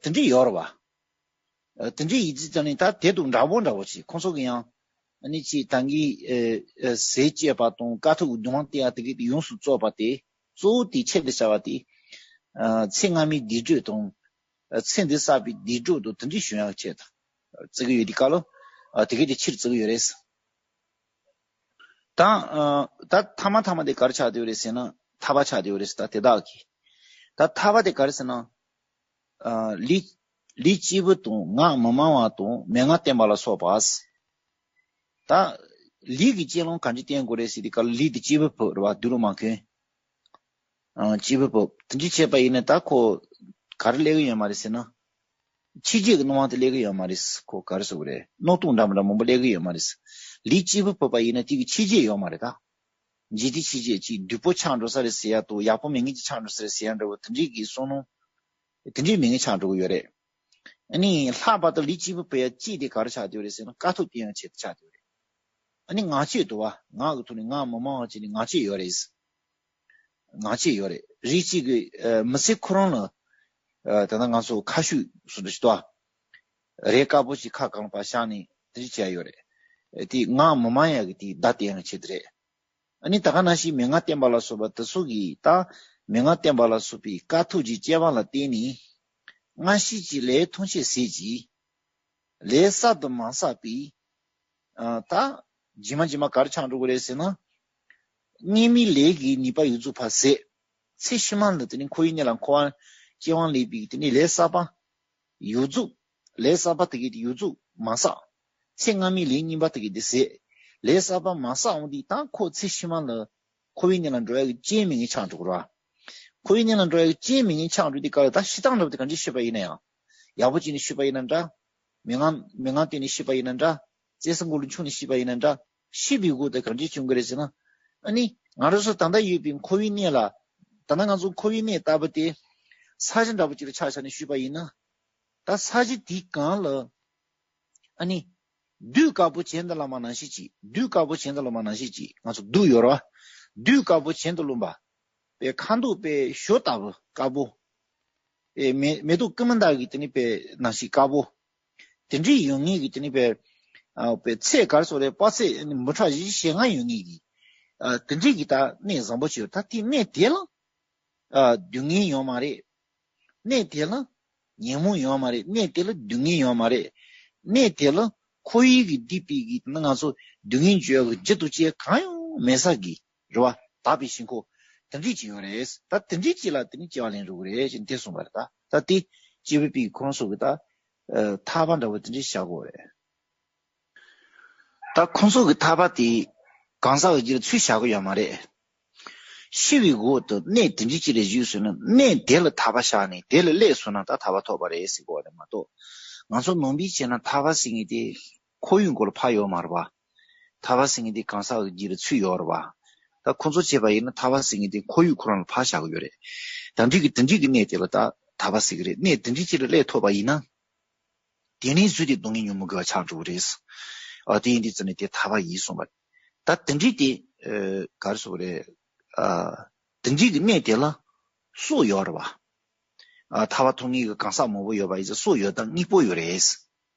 དེ་འདྲ་ཡོད་རེད་བ། ཨ་དེ་འདྲའི་ཡིག་རྩིས་ཀྱང་ནི་ད་དེ་དང་འདྲ་པོ་འདྲ་པོ་ཅིག་ཁོང་ཚོ་གི་ཡང་ཨ་ནི་ཅིག་ད་གིན་ཨེ་ཨེ་ཟས་བཅད་པ་དང་དཀའ་ཐུབ་ཀྱི་སྡུག་བསྔལ་སྟེར་ཡ་དེ་གི་དེ་ཡོངས་སུ་རྫོགས་པ་དེ། གཙོ་བོ་དེ་ཆེད་དུ་བྱ་བ་དེ། ཨ་ཚེ་སྔ་མའི་སྡིག་སྒྲིབ་དང་། ཨ་ཚེ་འདིར་བསགས་པའི་སྡིག་སྒྲིབ་དང་དེ་འདྲའི་སྦྱོང་ཡག་ཆེད་དུ་བརྩི་གི་ཡོད་དུས་སྐབས་ལ། ཨ་དེ་གི་དེ་ཆེད་དུ་བརྩི་གི་ཡོད་རེད། ད་ཨ་ད་ཐ་མ་ཐ་མ་དེ་ག་རེ་ཆགས་བསྡད་ཡོད་རེད་ཟེར་ན། ཐར་པ་ཆགས་བསྡད་ཡོད་རེད་ཟེར། ད་དེ་དག་གི་ད་ཐར་པ་དེ་ག་རེ་ཟེར་ན། ཨ་ལུས་ལུས་གཅིག་པུ་དང་ངག་མི་སྨྲ་བ་དང་མན་ངག་བསྟན་པ་ལ་སོགས་པ། ད་ལུས་ཀྱི་སྤྱོད་ལམ་གང་ཅི་བསྟེན་དགོས་རེད་ཟེར་དུས་སྐབས་ལུས་དེ་གཅིག་པུ་ཕུད་རེད་བ། དུག་ལོག་མ་གོན། ཨ་གཅིག་པུ་ཕུད། དེ་འདྲ་བྱས་པ་ཡིན་ན་ད་ཁོ་ག་རེ་སླེབས་ཀྱི་ཡོད་མ་རེད་ཟེར་ན། ཕྱི་རྒྱལ་གྱི་སྣང་བ་དེ་སླེབས་ཀྱི་ཡོད་མ་རེད། ཁོ་ག་རེ་ཟེར་དགོས་རེད། རྣོ་རྟུང་འདྲ་མི་འདྲ་མང་པོ་སླེབས་ཀྱི་ཡོད་མ་རེད། ལུས་གཅིག་པུ་ཕུད་པ་ཡིན་ན་དེ་གི་ཕྱི་རྒྱལ་ཡོད་མ་རེད་ད། འཇིག་རྟེན་ཕྱི་རྒྱལ་ཅིག་སྡུག་པོ་ཆགས་འགྲོ་ས་རེད་ཟེར་ཡ་དང་ཡག་པོ་མེད་མཁན་ཅིག་ཆགས་འགྲོ་ས་རེད་ཟེར་ཡ་འདྲ་བོ་དེ་འདྲའི་གི་བསམ་བློ་དེ་འདྲའི་མེད་མཁན་ཆགས་འགྲོ་གི་ཡོད་རེད། ཨ་ནི་ལྷག་པར་དུ་ལུས་གཅིག་པུ་ཕུད་ཡ་གཅིག་དེ་ག་རེ་ཆགས་བསྡད་ཡོད་རེད་ཟེར་ན། དཀའ་ཐུབ་སྟེར་ཡ་ཆེད་དུ་ཆགས་བསྡད་ཡོད་རེད། ཨ་ནི་ངག་བཅད་འདུག་བ། ངག་གི་ཐོག་ནས་ངག་མི་སྨྲ་བ་བྱས་ནས་ངག་བཅད་ཡོད་རེད། ངག་བཅད་ཡོད་རེད། རིགས་གཅིག་གི་ཨ་མི་ཚེ་ཁོ་རང་ལ་ཨ་ད་ལྟ་ང་ཚོ་ཁ་ཤུགས་སུ་འདྲ་ཞིག་ཏོ། རས་དཀར་པོ་ཞིག་ཁ་གང་ལ་ཕར་བཞག་ནས་དེ་འདྲ་བྱས་ཡོད་རེད། ཨ་དེ་ངག་མི་སྨྲ་ཡ་གི་དེ་བརྡ་སྟོན་ཡ་ཆེད་དུ་རེད། ཨ་ནི་ད་ག་ནང་བཞིན་མན་ངག་བསྟན་པ་ལ་སོགས་པ་དེ་ཚོ་གིས་ད་མན་ངག་བསྟན་པ་ལ་སོགས་པའི་དཀའ་ཐུབ་ཀྱི་སྤྱོད་པ་ལ་བརྟེན་ནས། སྔ་ཕྱི་གཅིག་ལས་ཐམས་ཅད་ཟད་ཀྱི། ལས་བསགས་དང་མ་བསགས་པའི། ཨ་ད་རྗེས་མ་རྗེས་མ་ག་རེ་ཆགས་འགྲོ་གི་རེད་ཟེར་ན། སྔོན་མའི་ལས་ཀྱི་ནུས་པ་ཡོངས་རྫོགས་ཕར་ཟད། ཚེ་ཕྱི་མ་ལ་དེ་ནི་འཁོར་བའི་གནས་ལ་འཁོར་བ་སྐྱེ་བ་ལེན་པའི་དེ་ནི་ལས་བསགས་པ་ཡོངས་རྫོགས། ལས་བསགས་པ་དེ་གའི་དེ་ཡོངས་རྫོགས་མ་བསགས། ཚེ་སྔ་མའི་ལས་རྙིང་པ་དེ་གའི་དེ་ཟད། ལས་བསགས་པ་མ་བསགས་འོང་དུས་ད་ཁོ་ཚེ་ཕྱི་མ་ལ་འཁོར་བའི་གནས་ལ་འགྲོ་ཡ་གི་རྐྱེན་མེད་མཁན་ཆགས་འགྲོ་གི་རེད། འཁོར་བའི་གནས་ལ་འགྲོ་ཡ་གི་རྐྱེན་མེད་མཁན་ཆགས་འགྲོ་དུས་སྐབས་ལ་ད་ཤི་སྟངས་འདྲ་བོ་དེ་གང་ཅི་ཤི་བ་ཡིན་ན་ཡང་། ཡག་པོ་བྱས་ནས་ཤི་བ་ཡིན་ན་འདྲ། མན་ངག་མན་ངག་བསྟན་ནས་ཤི་བ་ཡིན་ན་འདྲ། བཙན་ས་མགོ་ལ་མཆོངས་ནས་ཤི་བ་ཡིན་ན་འདྲ། ཤི་བའི་སྒོ་དེ་གང་ཅི་བྱུང་གི་རེད་ཟེར་ན། ཨ་ནི་ང་རང་ཚོ་ད་ལྟ་ཡོད་པའི་འཁོར་བའི་གནས་ལ། ད་ལྟ་ང་ཚོ་འཁོར་བའི་གནས་ལྟ་བུ་དེ་ས་ཆ་འདྲ་བོ་ཅིག་ལ་ཆ་བཞག་ནས་ཞུས་པ་ཡིན་ན། ད་ས་གཞི་དེའི་སྒང་ལ། ཨ་ནི། རྡུལ་དཀར་པོ་གྱེན་དུ་ལོངས་པ་ནང་བཞིན་གྱིས། རྡུལ་དཀར་པོ་གྱེན་དུ་ལོངས་པ་ནང་བཞིན་གྱིས། ང་ཚོ་རྡུལ་ཡོད་རེད་བ། རྡུལ་དཀར་པོ་གྱེན་དུ་ལོངས་པ། པའི་ཁ་མདོག་པའི་ཞོ་ལྟ་བུ་དཀར་པོ། ཨེ་མེ་མེ་ཏོག་ཀུན་མ་འདག་གི་དེ་ནི་པའི་ནང་བཞིན་དཀར་པོ། དེ་འདྲའི་ཡོད་ངེས་ཀྱི་དེ་ནི་པའི། ཨ་པའི་ཚད་ག་རེ་ཟེར་དགོས་རེད། དཔག་ཚད་ནི་འབུམ་ཕྲག་བཞི་བཅུ་ཞེ་ལྔ་ཡོད་ངེས་ཀྱི། ཨ་དེ་འདྲའི་གི་ད་གནས་བཟང་པོ་ཅིག་ཡོད། ད་དེ་གནས་དེ་ལ། ཨ་སྡུག་བསྔལ་ཡོད་མ་རེད། གནས་དེ་ལ་ཉོན་མོངས་ཡོད་མ་རེད། གནས་དེ་ལ་སྡུག་བསྔལ་ཡོད་མ་རེད། གནས་དེ་ལ་འཁོར་བའི་གི་སྡིག་པའི་གི་ན་ང་ཚོ་སྡུག་བསྔལ་བྱེད་ཡག་གི་རྒྱུ་དང་རྐྱེན་གང་ཡང་མེད་ས་གི་རེད་བ། དག་པའི་ཤིང་ཁོག་དེ་འདྲ་ཅིག་ཡོད་རེད། ད་དེ་འདྲ་ཅིག་ལ་དེ་ནི་སྐྱེ་བ་ལེན་འགྲོ་གི་རེད་ཅེས་དེ་གསུངས་པ་རེད། ད་ད་དེ་སྐྱེས་བུ་པའི་ཁོ་རང་ཚོ་གི་ད་ཨ་ཐར་པ་འདྲ་བོ་དེ་འདྲ་བཞག་གི་ཡོད་རེད། ད་ཁོང་ཚོ་གི་ཐར་པ་དེ་གང་ཟག་གི་རྒྱུད་ལ་ཚུར་བཞག་གི་ཡོད་མ་རེད། ཤི་བའི་འོག་ཏུ་གནས་དེ་འདྲ་ཅིག་ལ་བཞུགས་སོང་ན། གནས་དེ་ལ་ཐར་པ་བཞག་ནས་དེ་ལ་སླེབས་སོང་ན་ད་ཐར་པ་ཐོབ་པ་རེད་ཟེར་གོ་བ་རེད་མ་གཏོགས། ང་ཚོ་ནང་པའི་བྱས་ན་ཐར་པ་ཟེར་མཁན་དེ་འཁོར་བའི་མགོ་ལ་ཕར་ཡོད་མ་རེད་པ། ཐར་པ་ཟེར་མཁན་དེ་གང་ཟག་གི་རྒྱུད་ལ་ཚུར་ཡོད་རེད་པ། ད་ཁོང་ཚོ་བྱས་པ་ཡིན་ན་ཐར་པ་ཟེར་མཁན་དེ་འཁོར་བའི་ཁོ་རང་ལ་ཕར་བཞག་གི་ཡོད་རེད། ད་འདྲ་གི་དེ་འདྲ་གི་གནས་དེ་ལ་ད་ཐར་པ་ཟེར་གི་རེད། གནས་དེ་འདྲ་ཅིག་ལ་སླེབས་ཐུབ་པ་ཡིན་ན། དེ་ནས་བཟོས་ཏེ་སྡུག་བསྔལ་མྱོང་མི་དགོས་པ་ཆགས་འགྲོ་གི་རེད། ཨ་དེ་ཡིན་དུས་ཙམ་ནས་དེ་ཐར་པ་ཡིན་གསུངས་པ། ད་དེ་འདྲའི་དེ་ཨ་ག་རེ་ཟེར་དགོས་རེད། ཨ་དེ་འདྲའི་གི་གནས་དེ་ལ་སྲོག་ཡོད་རེད་པ། ཨ་ཐར་པ་ཐོབ་མཁན་གི་གང་ཟག་མང་པོ་ཡོད་པ་ཡིན་ཙང་སྲོག་ཡོད་སྟངས་དངོས་པོ་ཡོད་རེད།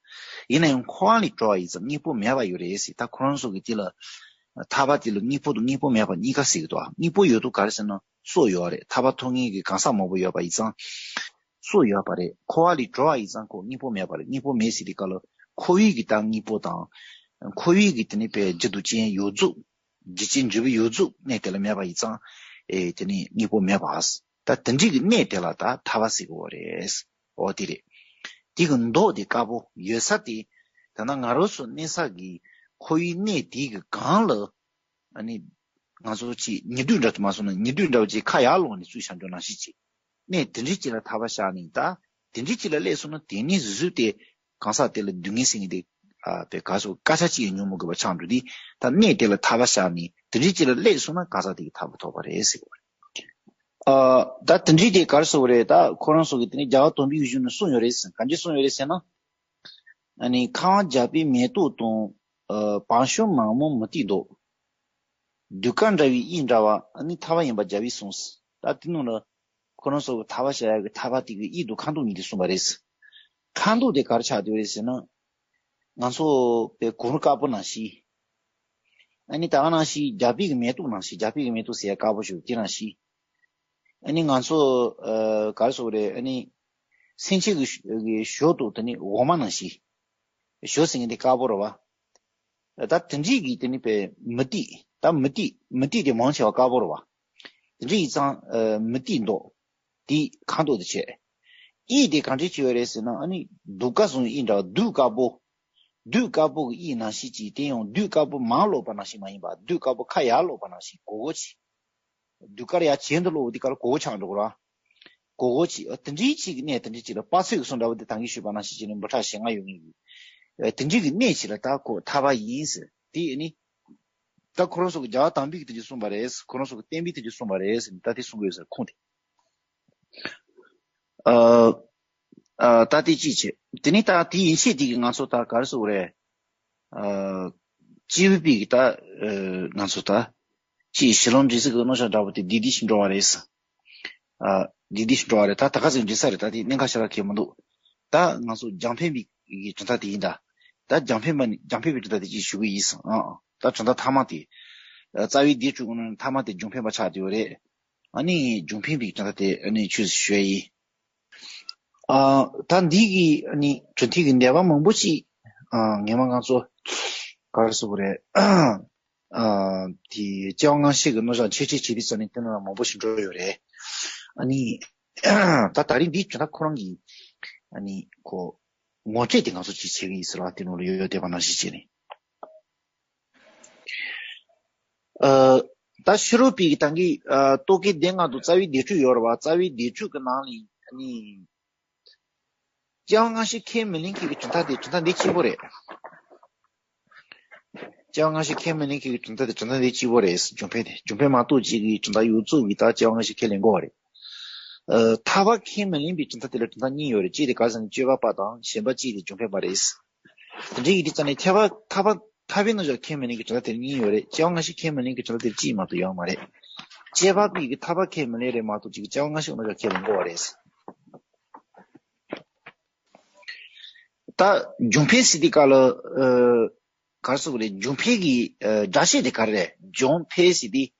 ཡིན་ན་ཡང་འཁོར་བ་ལས་གྲོལ་བ་ཡིན་ཙང་དངོས་པོ་མེད་པ་ཡོད་རེད་ཟེར། ད་ཁོ་རང་ཚོ་གི་དེ་ལ་ཐར་པ་དེ་ལ་དངོས་པོ་དང་དངོས་པོ་མེད་པ་གཉིས་ཀ་ཟེར་གི་འདུག་དངོས་པོ་ཡོད་དུས་ག་རེ་ཟེར་ན་སྲོག་ཡོད་རེད། ཐར་པ་ཐོབ་མཁན་གི་གང་ཟག་མང་པོ་ཡོད་པ་ཡིན་ཙང་། སྲོག་ཡོད་པ་རེད། འཁོར་བ་ལས་གྲོལ་བ་ཡིན་ཙང་ཁོ་དངོས་པོ་མེད་པ་རེད། དངོས་པོ་མེད་ཟེར་དུས་སྐབས་ལ་འཁོར་བའི་གི་ད་དངོས་པོ་དང་། འཁོར་བའི་གི་དེ་ནི་པའི་རྒྱུ་དང་རྐྱེན་ཡོངས་རྫོགས། རྒྱུ་རྐྱེན་འབྲས་བུ་ཡོངས་རྫོགས་གནས་དེ་ལ་མེད་པ་ཡིན་ཙང་། ཨེ་དེ་ནི་དངོས་པོ་མེད་པ། ད་དེ་འདྲའི་གི་གནས་དེ་ལ་ད་ཐར་པ་ཟེར་གི་ཡོད་རེད། འོ་དེ་རེད། དེ་གི་མདོག་དེ་དཀར་པོ་ཡོད་ས་དེ། ད་ནང་ང་རང་ཚོ་གནས་ས་གི་ཁོར་ཡུག་གནས་དེ་གི་སྒང་ལ། ཨ་ནི་ང་ཚོ་ཅིག་ཉེ་དུས་འདྲ་དུ་མ་སོང་ན་ཉེ་དུས་འདྲ་བོ་ཅིག་ཁ་ཡར་ལོང་ནས་ཚུར་བཞག་འགྲོ་ནང་བཞིན་ཅིག་གནས་དེ་འདྲའི་ཅིག་ལ་ཐག་པ་བཞག་ནས། ད་དེ་འདྲའི་ཅིག་ལ་སླེབས་སོང་ན་དེ་ནས་གཟོད་དེ་གང་ཟག་དེ་ལ་སྡུག་བསྔལ་ཟེར་མཁན་དེ། ཨ་པའི་ག་སོ་སྐད་ཆ་ཅིག་ཡང་ཉོ་མི་དགོས་པ་ཆགས་འགྲོ་དུས། ད་གནས་དེ་ལ་ཐག་པ་བཞག་ནས་དེ་འདྲའི་ཅིག་ལ་སླེབས་སོང་ན་གང་ཟག་དེ་གིས་ཐར་པ་ཐོབ་པ་རེད་ཟེར་གི་རེད། ཨ་ད་དེ་འདྲའི་དེ་ག་རེ་ཟེར་དགོས་རེད། ད་ཁོ་རང་ཚོ་གི་དེ་ནས་རྒྱལ་བ་དམ་པའི་གཞུང་ནས་གསུངས་ཡོད་རེད་ཟེར། ག་འདྲ་གསུངས་ཡོད་རེད་ཟེར་ན། ཨ་ནི་ཁ་བ་བརྒྱ་པའི་མེ་ཏོག་དང་། ཨ་བང་ཤོམ་མང་མོ་མུ་ཏིག་མདོག །གདུགས་དཀར་འདྲ་བའི་དབྱིབས་འདྲ་བ། ཨ་ནི་ཐར་པ་ཡིན་པར་རྒྱལ་བས་གསུངས། ད་དེ་ནང་ལ་ཁོ་རང་ཚོ་གི་ཐར་པ་བྱ་ཡག་གི་ཐར་པ་དེ་གི་དབྱིབས་དང་ཁ་མདོག་གཉིས་དེ་གསུངས་པ་རེད། ཁ་མདོག་དེ་ག་རེ་ཆགས་བསྡད་རེད་ཟེར་ན། ང་ཚོ་པའི་གུར་དཀར་པོ་ནང་བཞིན། ཨ་ནི་ད་ག་ནང་བཞིན་རྒྱ་བོད་ཀྱི་མེ་ཏོག་ནང་བཞིན། རྒྱ་བོད་ཀྱི་མེ་ཏོག་ཟེར་ཡ་དཀར་པོ་ཞིག་དེ་ནང་བཞིན། ཨ་ནི་ང་ཚོ་ཨ་ག་རེ་ཟེར་དགོས་རེད། ཨ་ནི་སེམས་ཅན་གྱི་གི་ཞོ་དང་དེ་ནི་འོ་མ་ནང་བཞིན། ཞོ་ཟེར་མཁན་དེ་དཀར་པོ་རེད་བ། ད་དེ་འདྲའི་གི་དེ་ནི་པའི་མུ་ཏིག །ད་མུ་ཏིག་མུ་ཏིག་དེ་མང་ཆེ་བ་དཀར་པོ་རེད་བ། དེ་འདྲ་ཡིན་ཙང་ཨ་མུ་ཏིག་མདོག་དེ་ཁ་མདོག་དེ་བྱས། དབྱིབས་དེ་ག་འདྲ་བྱས་ཡོད་རེད་ཟེར་ན། ཨ་ནི་གདུགས་དཀར་བཟུང་དབྱིབས་འདྲ་བ། གདུགས་དཀར་པོ། གདུགས་དཀར་པོ་གི་དབྱིབས་ནང་བཞིན་གྱི། དེ་ཡང་གདུགས་དཀར་པོ་མར་ལོག་པ་ནང་བཞིན་མ་ཡིན་པ། གདུགས་དཀར་པོ་ཁ་ཡར་ལོག་པ་ནང་བཞིན་གོར་གོར་བྱས། གདུགས་དཀར་ཡར་གྱེན་དུ་ལོག་དུས་སྐབས་ལ་གོར་གོར་ཆགས་འགྲོ་གི་རེད། གོར་གོར་བྱས། ཨ་དེ་འདྲའི་ཅིག་གི་གནས་དེ་འདྲའི་ཅིག་ལ་དཔག་ཚད་ཀྱི་གསུང་འདྲ་བོ་དེ་ད་གིན་ཞུས་པ་ནང་བཞིན་བྱས་ནས་འབུམ་ཕྲག་ཞེ་ལྔ་ཡོད་ངེས་ཀྱི། ཨ་དེ་འདྲའི་གི་གནས་ཅིག་ལ་ད་ཁོ་ཐར་པ་ཡིན་ཟེར། དེ་ནི་ད་ཁོ་རང་ཚོ་གི་རྒྱལ་བ་དམ་པས་ཀྱིས་དེ་འདྲ་གསུངས་པ་རེད། ཁོ་རང་ཚོ་གི་བསྟན་པས་དེ་འདྲ་གསུངས་པ་རེད་ཟེར་ནས་ད་དེ་གསུང་གི་ཡོད་ཟེར། ཁུངས་དེ། ཨ་ཨ་ད་དེ་གཅིག་བྱས། དེ་ནས་ད་དེ་ཡན་ཆད་དེ་གི་ང་ཚོ་ད་ག་རེ་ཟེར་དགོས་རེད། ཨ་སྐྱེས་བུ་པའི་གི་ད་ཨ་ང་ཚོ་ད་ཅིག་གཞི་ལམ་འབྲས་གསུམ་གྱི་རྣམ་གཞག་འདྲ་པོ་དེ་འདི་འདི་ཞིག་འགྲོ་བ་རེད་ཟེར། ཨ་འདི་འདི་ཞིག་འགྲོ་བ་རེད། ད་ད་ག་ཚོད་འགྲིག་ས་རེད། ད་དེ་གནད་འགག་ཞེ་དྲག་གང་ཡང་མི་འདུག་ད་ང་ཚོ་རྒྱང་འཕེན་པའི་གི་གྲུབ་མཐའ་དེ་ཡིན་ད། ད་རྒྱང་འཕེན་པ་ནི་རྒྱང་འཕེན་པའི་གྲུབ་མཐའ་དེ་ཅིག་ཞུ་གི་ཡིན་ཟེར། ཨ་ཨ་ད་གྲུབ་མཐའ་ཐ་མ་དེ། ཨ་རྩ་བའི་སྡེ་དྲུག་གི་ནང་ནས་ཐ་མ་དེ་རྒྱང་འཕེན་པ་ཆགས་བསྡད་ཡོད་རེད། ཨ་ནི་རྒྱང་འཕེན་པའི་གྲུབ་མཐའ་དེ་ཨ་ནི་ཆོས་སུ་ཞུ་ཡ་ཡིན། ཨ་ད་འདི་གི་ཨ་ནི་གྲུབ་མཐའ་གི་འགྲེལ་པ་མང་པོ་ཅིག་ཨ་ངས་མ་ང་ཚོ་ག་རེ་ཟེར་དགོས་རེད། ཨ་དེ་སྐྱེ་བ་སྔ་ཕྱི་གི་རྣམ་གཞག་འཆད་ཁྲིད་བྱེད་དུས་ཙམ་ནས་དེ་ནང་ལ་མང་པོ་ཞིག་འགྲོ་ཡོད་རེད། ཨ་ནི་ད་ད་རིང་འདི་གྲུབ་མཐའ་ཁོ་རང་གི་ཨ་ནི་ཁོ་ངོ་སྤྲོད་དེ་ང་ཚོ་ཅིག་བྱེད་ཀྱི་ཡིན་ཟེར་བ། དེ་ནང་ལ་ཡོད་ཡོད་བསྡད་པ་ནང་བཞིན་བྱས་ནས། ཨ་ད་ཕྱི་རོལ་པའི་གི་ད་གིན་ཨ་རྟོག་གེའི་སྡེ་ལྔ་དང་རྩ་བའི་སྡེ་དྲུག་ཡོད་རེད་བ། རྩ་བའི་སྡེ་དྲུག་གི་ནང་ལ་ཨ་ནི་སྐྱེ་བ་སྔ་ཕྱི་ཁས་མི་ལེན་མཁན་གྱི་གྲུབ་མཐའ་དེ་གྲུབ་མཐའ་འདི་གཅིག་པོ་རེད། སྐྱེ་བ་སྔ་ཕྱི་ཁས་མི་ལེན་མཁན་གྱི་གྲུབ་མཐའ་དེ་གྲུབ་མཐའ་འདི་གཅིག་པོ་རེད། རྒྱུ་མཚན་དེ་རྒྱུ་མཚན་མ་གཏོགས་གཅིག་གི་གྲུབ་མཐའ་ཡོངས་རྫོགས་ཀྱི་ད་སྐྱེ་བ་སྔ་ཕྱི་ཁས་ལེན་དགོས་པ་རེད། ཨ་ཐར་པ་ཁས་མི་ལེན་པའི་གྲུབ་མཐའ་དེ་ལ་གྲུབ་མཐའ་གཉིས་ཡོད་རེད། གཅིག་དེ་ག་རེ་ཟེར་ན་སྤྱོད་པ་པ་དང་། གཞན་པ་གཅིག་དེ་རྒྱུ་མཚན་པ་རེད། དེ་འདྲ་ཡིན་དུས་ཙམ་ནས་ཐར་པ་ཐར་པ་ཐར་པའི་རྣམ་གཞག་ཁས་མི་ལེན་གྱི་གྲུབ་མཐའ་དེ་གཉིས་ཡོད་རེད། སྐྱེ་བ་སྔ་ཕྱི་ཁས་མི་ལེན་གྱི་གྲུབ་མཐའ་དེ་གཅིག་མ་གཏོགས་ཡོད་མ་རེད། སྐྱེས་པ་པའི་གི་ཐར་པ་ཁས་མི་ལེན་རེད་མ་གཏོགས་གཅིག་སྐྱེ་བ་སྔ་ཕྱི་རྣམ་གཞག་ཁས་ལེན་དགོས་པ་རེད། ད་རྒྱུ་མཚན་ཟེར་དུས་སྐབས་ལ་ཨ་ག་རེ་ཟེར་དགོས་རེད། རྒྱུ་མཚན་གྱི་ཨ་སྒྲ་བཤད་དེ་ག་རེ་རེད། རྒྱུ་མཚན་ཟེར་དུས་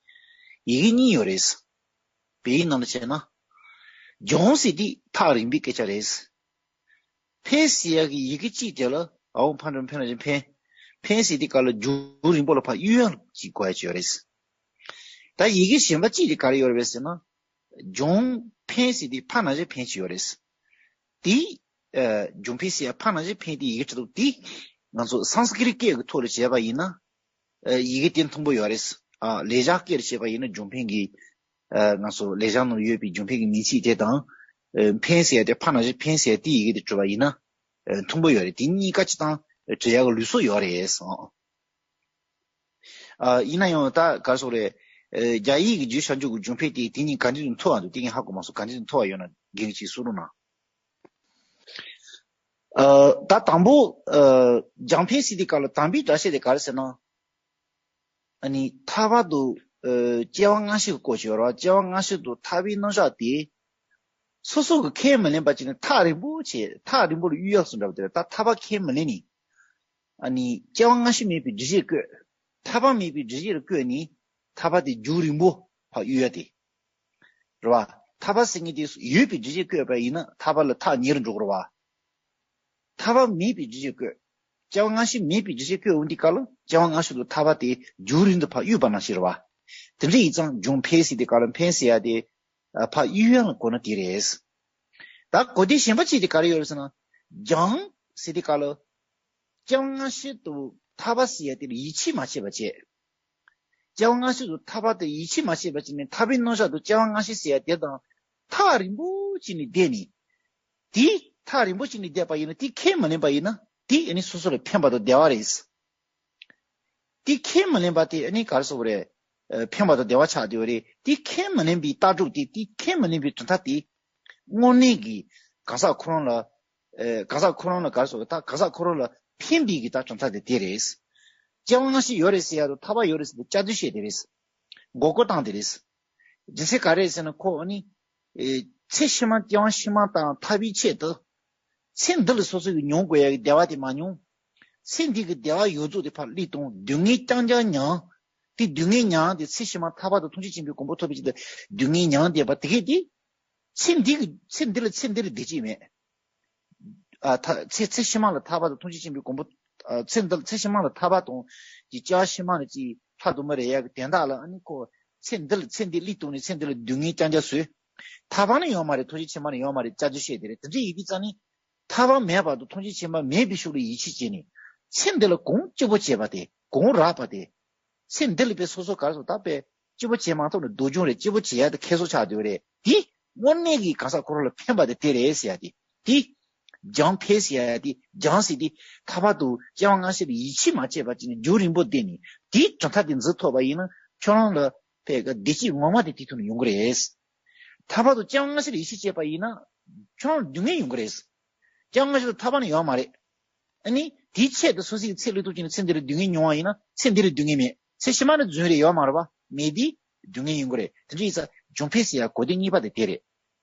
ཡི་གེ་གཉིས་ཡོད་རེད། བོད་ཡིག་ནང་ལ་བྱས་ན། རྒྱུ་ཟེར་དུས་ཐག་རིང་པོའི་སྐད་ཆ་རེད། འཕེན་ཟེར་ཡག་གི་ཡི་གེ་གཅིག་དེ་ལ་ཨའོ་འཕང་འགྲོ་འཕེན་ལ་འཕེན། འཕེན་ཟེར་དུས་སྐབས་ལ་རྒྱུན་རིང་པོ་ལ་ཕར་གཡུག་ཡག་ཅིག་གོ་ཡ་ཅིག་ཡོད་རེད། ད་ཡི་གེ་གཞན་པ་གཅིག་དེ་ག་རེ་ཡོད་རེད་ཟེར་ན། རྒྱུན་འཕེན་ཟེར་དུས་ཕར་ནང་བཞིན་འཕེན་ཅིག་ཡོད་རེད། དེ་ཨ་རྒྱུན་འཕེན་ཟེར་ཡ་ཕར་ནང་བཞིན་འཕེན་དེ་ཡི་གེ་འབྲི་དུས་དེ་ང་ཚོ་སཾ་སྐྲྀཏ་སྐད་ཀྱི་ཐོག་ལ་བྱས་པ་ཡིན་ན། ཨ་ཡི་གེ་དེ་མཐུན་པོ་ཡོད་རེད། ཨ་ལེགས་སྦྱར་སྐད་ལ་བྱས་པ་ཡིན་ན་རྒྱུན་འཕེན་གྱི་ཨ་ང་ཚོ་ལེགས་སྦྱར་ནང་ཡོད་པའི་རྒྱུན་འཕེན་གྱི་མིང་ཚིག་དེ་དང་། ཨ་འཕེན་ཟེར་ཡ་དེ་ཕར་ནང་བཞིན་འཕེན་ཟེར་ཡ་དེ་ཡི་གེ་དེ་བྲིས་པ་ཡིན་ན། ཨ་མཐུན་པོ་ཡོད་རེད། དེ་གཉིས་ཀ་སྤྱིར་བཏང་བྲི་ཡག་གི་ལུགས་སྲོལ་ཡོད་རེད་སོང་། ཨ་ཡིན་ན་ཡང་ད་ག་རེ་ཟེར་དགོས་རེད། ཨ་རྒྱ་ཡིག་གི་བརྗོད་བྱ་འཇུག་གི་རྒྱུན་འཕེན་དེ་དེ་གཉིས་ག་འདྲ་ཞིག་མཐུན་པ་འདུག་དེ་གཉིས་ཧ་གོ་མ་སོང་། ག་འདྲ་ཞིག་མཐུན་པ་ཡོད་ན་རྒན་གྱིས་གསུང་རོགས་གནང་། ཨ་ད་དང་པོ་ཨ་རྒྱང་འཕེན་ཟེར་དུས་སྐབས་ལ་དམ་པའི་སྒྲ་བཤད་དེ་ག་རེ་ཟེར་ན། ཨ་ནི་ཐར་པ་དང་ཨ་སྐྱེ་བ་སྔ་ཕྱི་གི་སྐོར་ཅིག་ཡོད་རེད་བ། སྐྱེ་བ་སྔ་ཕྱི་དང་ཐར་པའི་རྣམ་གཞག་དེ་སོ་སོ་གིས་ཁས་མི་ལེན་པ་བྱས་ནས་ཐག་རིང་པོ་བྱས། ཐག་རིང་པོ་ལ་གཡུག་ཡག་སོགས་འདྲ་པོ་དེ་རེད། ད་ཐར་པ་ཁས་མི་ལེན་ནས། ཨ་ནི་སྐྱེ་བ་སྔ་ཕྱི་མེད་པའི་སྒྲིབ་བྱེད་བཀོད། ཐར་པ་མེད་པའི་སྒྲིབ་བྱེད་ལ་བཀོད་ནས་ཐར་པ་དེ་རྒྱུན་རིང་པོ་ཕར་གཡུག་ཡ་དེ་རེད་བ། ཐར་པ་ཟེར་མཁན་དེ་ཡོད་པའི་སྒྲིབ་བྱེད་བཀོད་པ་ཡིན་ན་ཐར་པ་ལ་ཐག་ཉེ་རུ་འགྲོ་གི་རེད་བ། ཐར་པ་མེད་པའི་སྒྲིབ་བྱེད་བཀོད། སྐྱེ་བ་སྔ་ཕྱི་མེད་པའི་སྒྲིབ་བྱེད་བཀོད་འོང་དུས་སྐབས་ལ་སྐྱེ་བ་སྔ་ཕྱི་དང་ཐར་པ་དེ་རྒྱུན་རིང་དུ་ཕར་གཡུག་པ་ནང་བཞིན་རེད་བ། དེ་འདྲ་ཡིན་ཙང་རྒྱུན་འཕེན་ཟེར་དུས་སྐབས་ལ་འཕེན་ཟེར་ཡ་དེ་ཨ་ཕར་གཡུག་ཡ་ལ་གོ་ན་དེ་རེད། ད་གོ་དོན་གཞན་པ་གཅིག་དེ་ག་རེ་ཡོད་རེད་ཟེར་ན། སྦྱངས་ཟེར་དེ་ག་ལ། སྐྱེ་བ་སྔ་ཕྱི་དུ་ཐར་པ་ཟེར་ཡ་དེ་ལ་ཡིད་ཆེས་མ་བྱས་པ་བྱས། སྐྱེ་བ་སྔ་ཕྱི་དུ་ཐར་པ་དེ་ཡིད་ཆེས་མ་བྱས་པ་བྱས་ནས་ཐར་པའི་རྣམ་གཞག་ཏུ་སྐྱེ་བ་སྔ་ཕྱི་ཟེར་ཡ་དེ་དང་ཐག་རིང་པོ་ཅིག་ནས་བསྡད་ནས། དེ་ཐག་རིང་པོ་ཅིག་ནས་བསྡད་པ་ཡིན་ན། དེ་ཁས་མི་ལེན་པ་ཡིན་ན། དེ་ཨ་ནི་སོ་སོ་ལ་ཕན་པ་དང་བདེ་བ་རེད། དེ་ཁས་མི་ལེན་པ་དེ་ཨ་ནི་ག་རེ་ཟེར་དགོས་རེད། ཨ། ཕན་པ་དང་བདེ་བ་ཆགས་བསྡད་པ་རེད། དེ་ཁས་མི་ལེན་པའི་ལྟ་གྲུབ་དེ། དེ་ཁས་མི་ལེན་པའི་གྲུབ་མཐའ་དེ། དངོས་གནས་ཀྱི་གང་ཟག་ཁོ་རང་ལ། ཨ། གང་ཟག་ཁོ་རང་ལ་ག་རེ་ཟེར་དགོས། ད་གང་ཟག་ཁོ་རང་ལ་ཕན་པའི་གི་ད་གྲུབ་མཐའ་དེ་དེ་རེད། སྐྱེ་བ་སྔ་ཕྱི་ཡོད་རེད་ཟེར་ཡ་དང་ཐར་པ་ཡོད་རེད་ཟེར་ཏེ་སྐྱག་རྫུན་བཤད་དེ་རེད། མགོ་སྐོར་བཏང་དེ་རེད། རྒྱུ་མཚན་ག་རེ་རེད་ཟེར་ན། ཁོ་ཨ་ནི། ཨེ། ཚེ་ཕྱི་མ་སྐྱེ་བ་ཕྱི་མ་དང་ཐར་པའི་ཆེད་དུ། ཚེ་འདི་ལ་སོ་སོ་གིས་མྱོང་དགོས་ཡ་གི་བདེ་བ་དེ་མ་མྱོང་། ཚེ་འདི་གི་བདེ་བ་ཡོངས་རྫོགས་དེ་ཕར་བློས་གཏོང་། སྡུག་བསྔལ་རྐྱང་རྐྱང་མྱང་། དེ་སྡུག་བསྔལ་མྱང་དེ་ཚེ་ཕྱི་མ་ཐར་པ་དང་ཐམས་ཅད་མཁྱེན་པའི་གོ་འཕང་ཐོབ་པའི་ཆེད་དུ་སྡུག་བསྔལ་མྱང་བསྡད་པ་དེ་གས་དེ། ཚེ་འདི་གི། ཚེ་འདི་ལ། ཚེ་འདི་ལ་བདེ་སྐྱིད་མེད། ཨ། ཐ། ཚེ། ཚེ་ཕྱི་མ་ལ་ཐར་པ་དང་ཐམས་ཅད་མཁྱེན་པའི་གོ་འཕང་། ཨ། ཚེ་འདི། ཚེ་ཕྱི་མ་ལ་ཐར་པ་དང་གི་སྐྱེ་བ་ཕྱི་མ་ལ་ཅིག་ལྷ་དུ་མ་རེ་ཡ་གི་དོན་དག་ལ་ཨ་ནི་ཁོ་ཚེ་འདི་ལ། ཚེ་འདི་བློས་གཏོང་ནས་ཚེ་འདི་ལ་སྡུག་བསྔལ་རྐྱང་རྐྱང་བཟོས། ཐར་པ་ནི་ཡོད་མ་རེད། ཐམས་ཅད་མཁྱེན་པ་ནི་ཡོད་མ་རེད། སྐྱག་རྫུན་བཤད་དེ་རེད། དེ་འདྲ་ཡིན་དུས་ཙང་ནི། ཐར་པ་མེད་པ་དང་ཐམས་ཅད་མཁྱེན་པ་མེད་པའི་ཕྱོགས་ལ་ཡིད་ཆེས་བྱས་ནས། ཚེ་འདི་ལ་གང་སྐྱིད་པོ་བྱས་པ་དེ། གང་རག་པ་དེ། ཚེ་འདི་ལ་དཔེ་སོ་སོ་ག་རེ་ཟེར། ད་དཔེ་སྐྱིད་པོ་བྱས་མ་ཐུབ་ན་སྡུག་སྦྱོང་རེད། སྐྱིད་པོ་བྱེད་ཡ་དེ་ཁྱད་གསོད་ཆགས་བསྡད་པ་རེད། དེ་དངོས་གནས་ཀྱི་གང་ཟག་ཁོ་རང་ལ་ཕན་པ་དེ་དེ་རེད་ཟེར་ཡ་དེ། དེ་སྦྱངས་ཕན་ཟེར་ཡ་དེ། སྦྱངས་ཟེར་དེ་ཐར་པ་དང་སྐྱེ་བ་སྔ་ཕྱི་ལ་ཡིད་ཆེས་མ་བྱས་པ་བྱས་ནས་རྒྱུན་རིང་པོ་བསྡད་ནས་དེའི་གྲུབ་མཐའ་དེ་འཛིན་ཐུབ་པ་ཡིན་ན། ཁྱོད་རང་ལ་དཔེ་བདེ་སྐྱིད་ངོ་མ་དེ་དེའི་ཐོག་ནས་ཡོང་གི་རེད། ཐར་པ་དང་སྐྱེ་བ་སྔ་ཕྱི་ལ་ཡིད་ཆེས་བྱས་པ་ཡིན་ན་ཁྱོད་རང་སྡུག་བསྔལ་ཡོང་གི་རེད། སྐྱེ་བ་སྔ་ཕྱི་ལ་ཐར་པ་ནི་ཡོད་མ་རེད། ཨ་ནི་དེའི་ཆེད་དུ་སོ་སོའི་ཚེ་བློས་གཏོང་བྱས་ནས་ཚེ་འདི་ལ་སྡུག་བསྔལ་མྱོང་བ་ཡིན་ན། ཚེ་འདི་ལ་སྡུག་བསྔལ་མེད། ཚེ་ཕྱི་མ་ནི་རྫུན་རེད། ཡོད་མ་རེད་པ། མེད་དེ་སྡུག་བསྔལ་ཡོང་གི་རེད། དེ་འདྲ་ཡིན་ཙང་སྦྱོང་ཕན་ཟེར་ཡ་གོ་དོན་གཉིས་པ་དེ་དེ་རེད།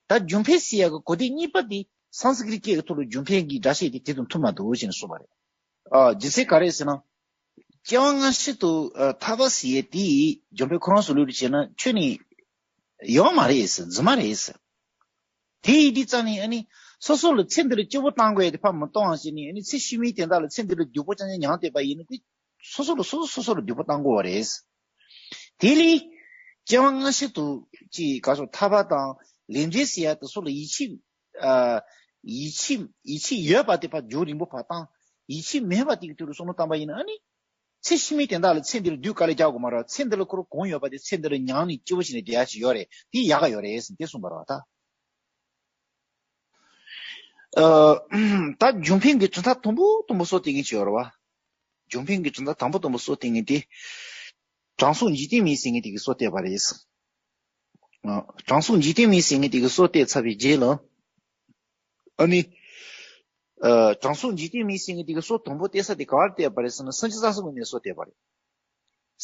ད་སྦྱོང་ཕན་ཟེར་ཡ་གི་གོ་དོན་གཉིས་པ་དེ་སཾ་སྐྲྀཏ་སྐད་ཀྱི་ཐོག་ལ་སྦྱོང་ཕན་གྱི་སྒྲ་བཤད་དེ་དེ་དང་མཐུན་མ་འདུག་ཅེས་གསུངས་པ་རེད། ཨ། རྒྱུ་མཚན་ག་རེ་ཟེར་ན། སྐྱེ་བ་སྔ་ཕྱི་དུ། ཨ། ཐར་པ་ཟེར་ཡ་དེ་སྦྱོང་ཕན་ཁོ་རང་སུ་ལུས་རེད་བྱས་ན་ཁྱོན་ནས་ཡོད་མ་རེད་ཟེར། རྫུན་མ་རེད་ཟེར། དེ་ཡིན་དུས་ཙང་ནས་ཨ་ནི་སོ་སོ་ལ་ཚེ་འདི་ལ་སྐྱིད་པོ་བཏང་དགོས་ཡ་དེ་ཕར་མི་གཏོང་བ་བྱས་ནས། ཨ་ནི་ཚེ་ཕྱི་མའི་དོན་དག་ལ། ཚེ་འདི་ལ་སྡུག་པོ་རྐྱང་རྐྱང་མྱངས་བསྡད་པ་ཡིན་ན། དེ་སོ་སོ་ལ། སོ་སོ་སོ་སོ་ལ་སྡུག་པོ་བཏང་དགོས་པ་རེད། དེ་ལས་སྐྱེ་བ་སྔ་ཕྱི་དུ་ཅིག་ག་རེ་ཟེར། ཐར་པ་དང་ལས་འབྲས་ཟེར་ཡ་དེ་སོ་སོ་ལ་ཡིད་ཆེས། ཨ། ཡིད་ཆེས། ཡིད་ཆེས་ཡོད་པ་དེ་ཕར་རྒྱུན་རིང་པོ་ཕར་བཏང་། ཡིད་ཆེས་མེད་པ་དེ་གི་དུས་ལ་བསམ་བློ་བཏང་པ་ཡིན་ན། ཨ་ནི་ཚེ་ཕྱི་མའི་དོན་དག་ལ་ཚེ་འདི་ལ་སྡུག་དཀའ་ལས་རྒྱག་དགོས་མ་རེད། ཚེ་འདི་ལ་ཁོ་རང་གང་ཡོད་པ་དེ་ཚེ་འདི་ལ་མྱངས་ནས་སྐྱིད་པོ་བྱས་ནས་བསྡད་ཡ་ཅིག་ཡོད་རེད། དེ་ཡག་ག་ཡོད་རེད་ཟེར་དེ་གསུངས་པ་རེད་པ། ད། ཨ། ད་སྦྱོང་ཕན་གྱི་གྲུབ་མཐའ་དང་པོ་དང་པོ་སྲོལ་བཏོད་མཁན་ཅིག་ཡོད་རེད་པ། སྦྱོང་ཕན་གྱི་གྲུབ་མཐའ་དང་པོ་དང་པོ་སྲོལ་བཏོད་མཁན་དེ། དྲང་སྲོང་འཇིག་རྟེན་མི་ཟེར་མཁན་དེ་གིས་སྲོལ་བཏོད་པ་རེད། ཨ། དྲང་སྲོང་འཇིག་རྟེན་མི་ཟེར་མཁན་དེ་གིས་སྲོལ་བཏོད་ཚར་བའི་རྗེས་ལ། ཨ་ནི། ཨ། དྲང་སྲོང་འཇིག་རྟེན་མི་ཟེར་མཁན་དེ་གིས་སྲོལ་དང་པོ་བཏོད་ས་དེ་ག་པར་བཏོད་པ་རེད་ཟེར་ན། སེམས་ཅན་རྩ་གསུམ་གྱི་གནས་ལ་སྲོལ་བཏོད་པ་རེད།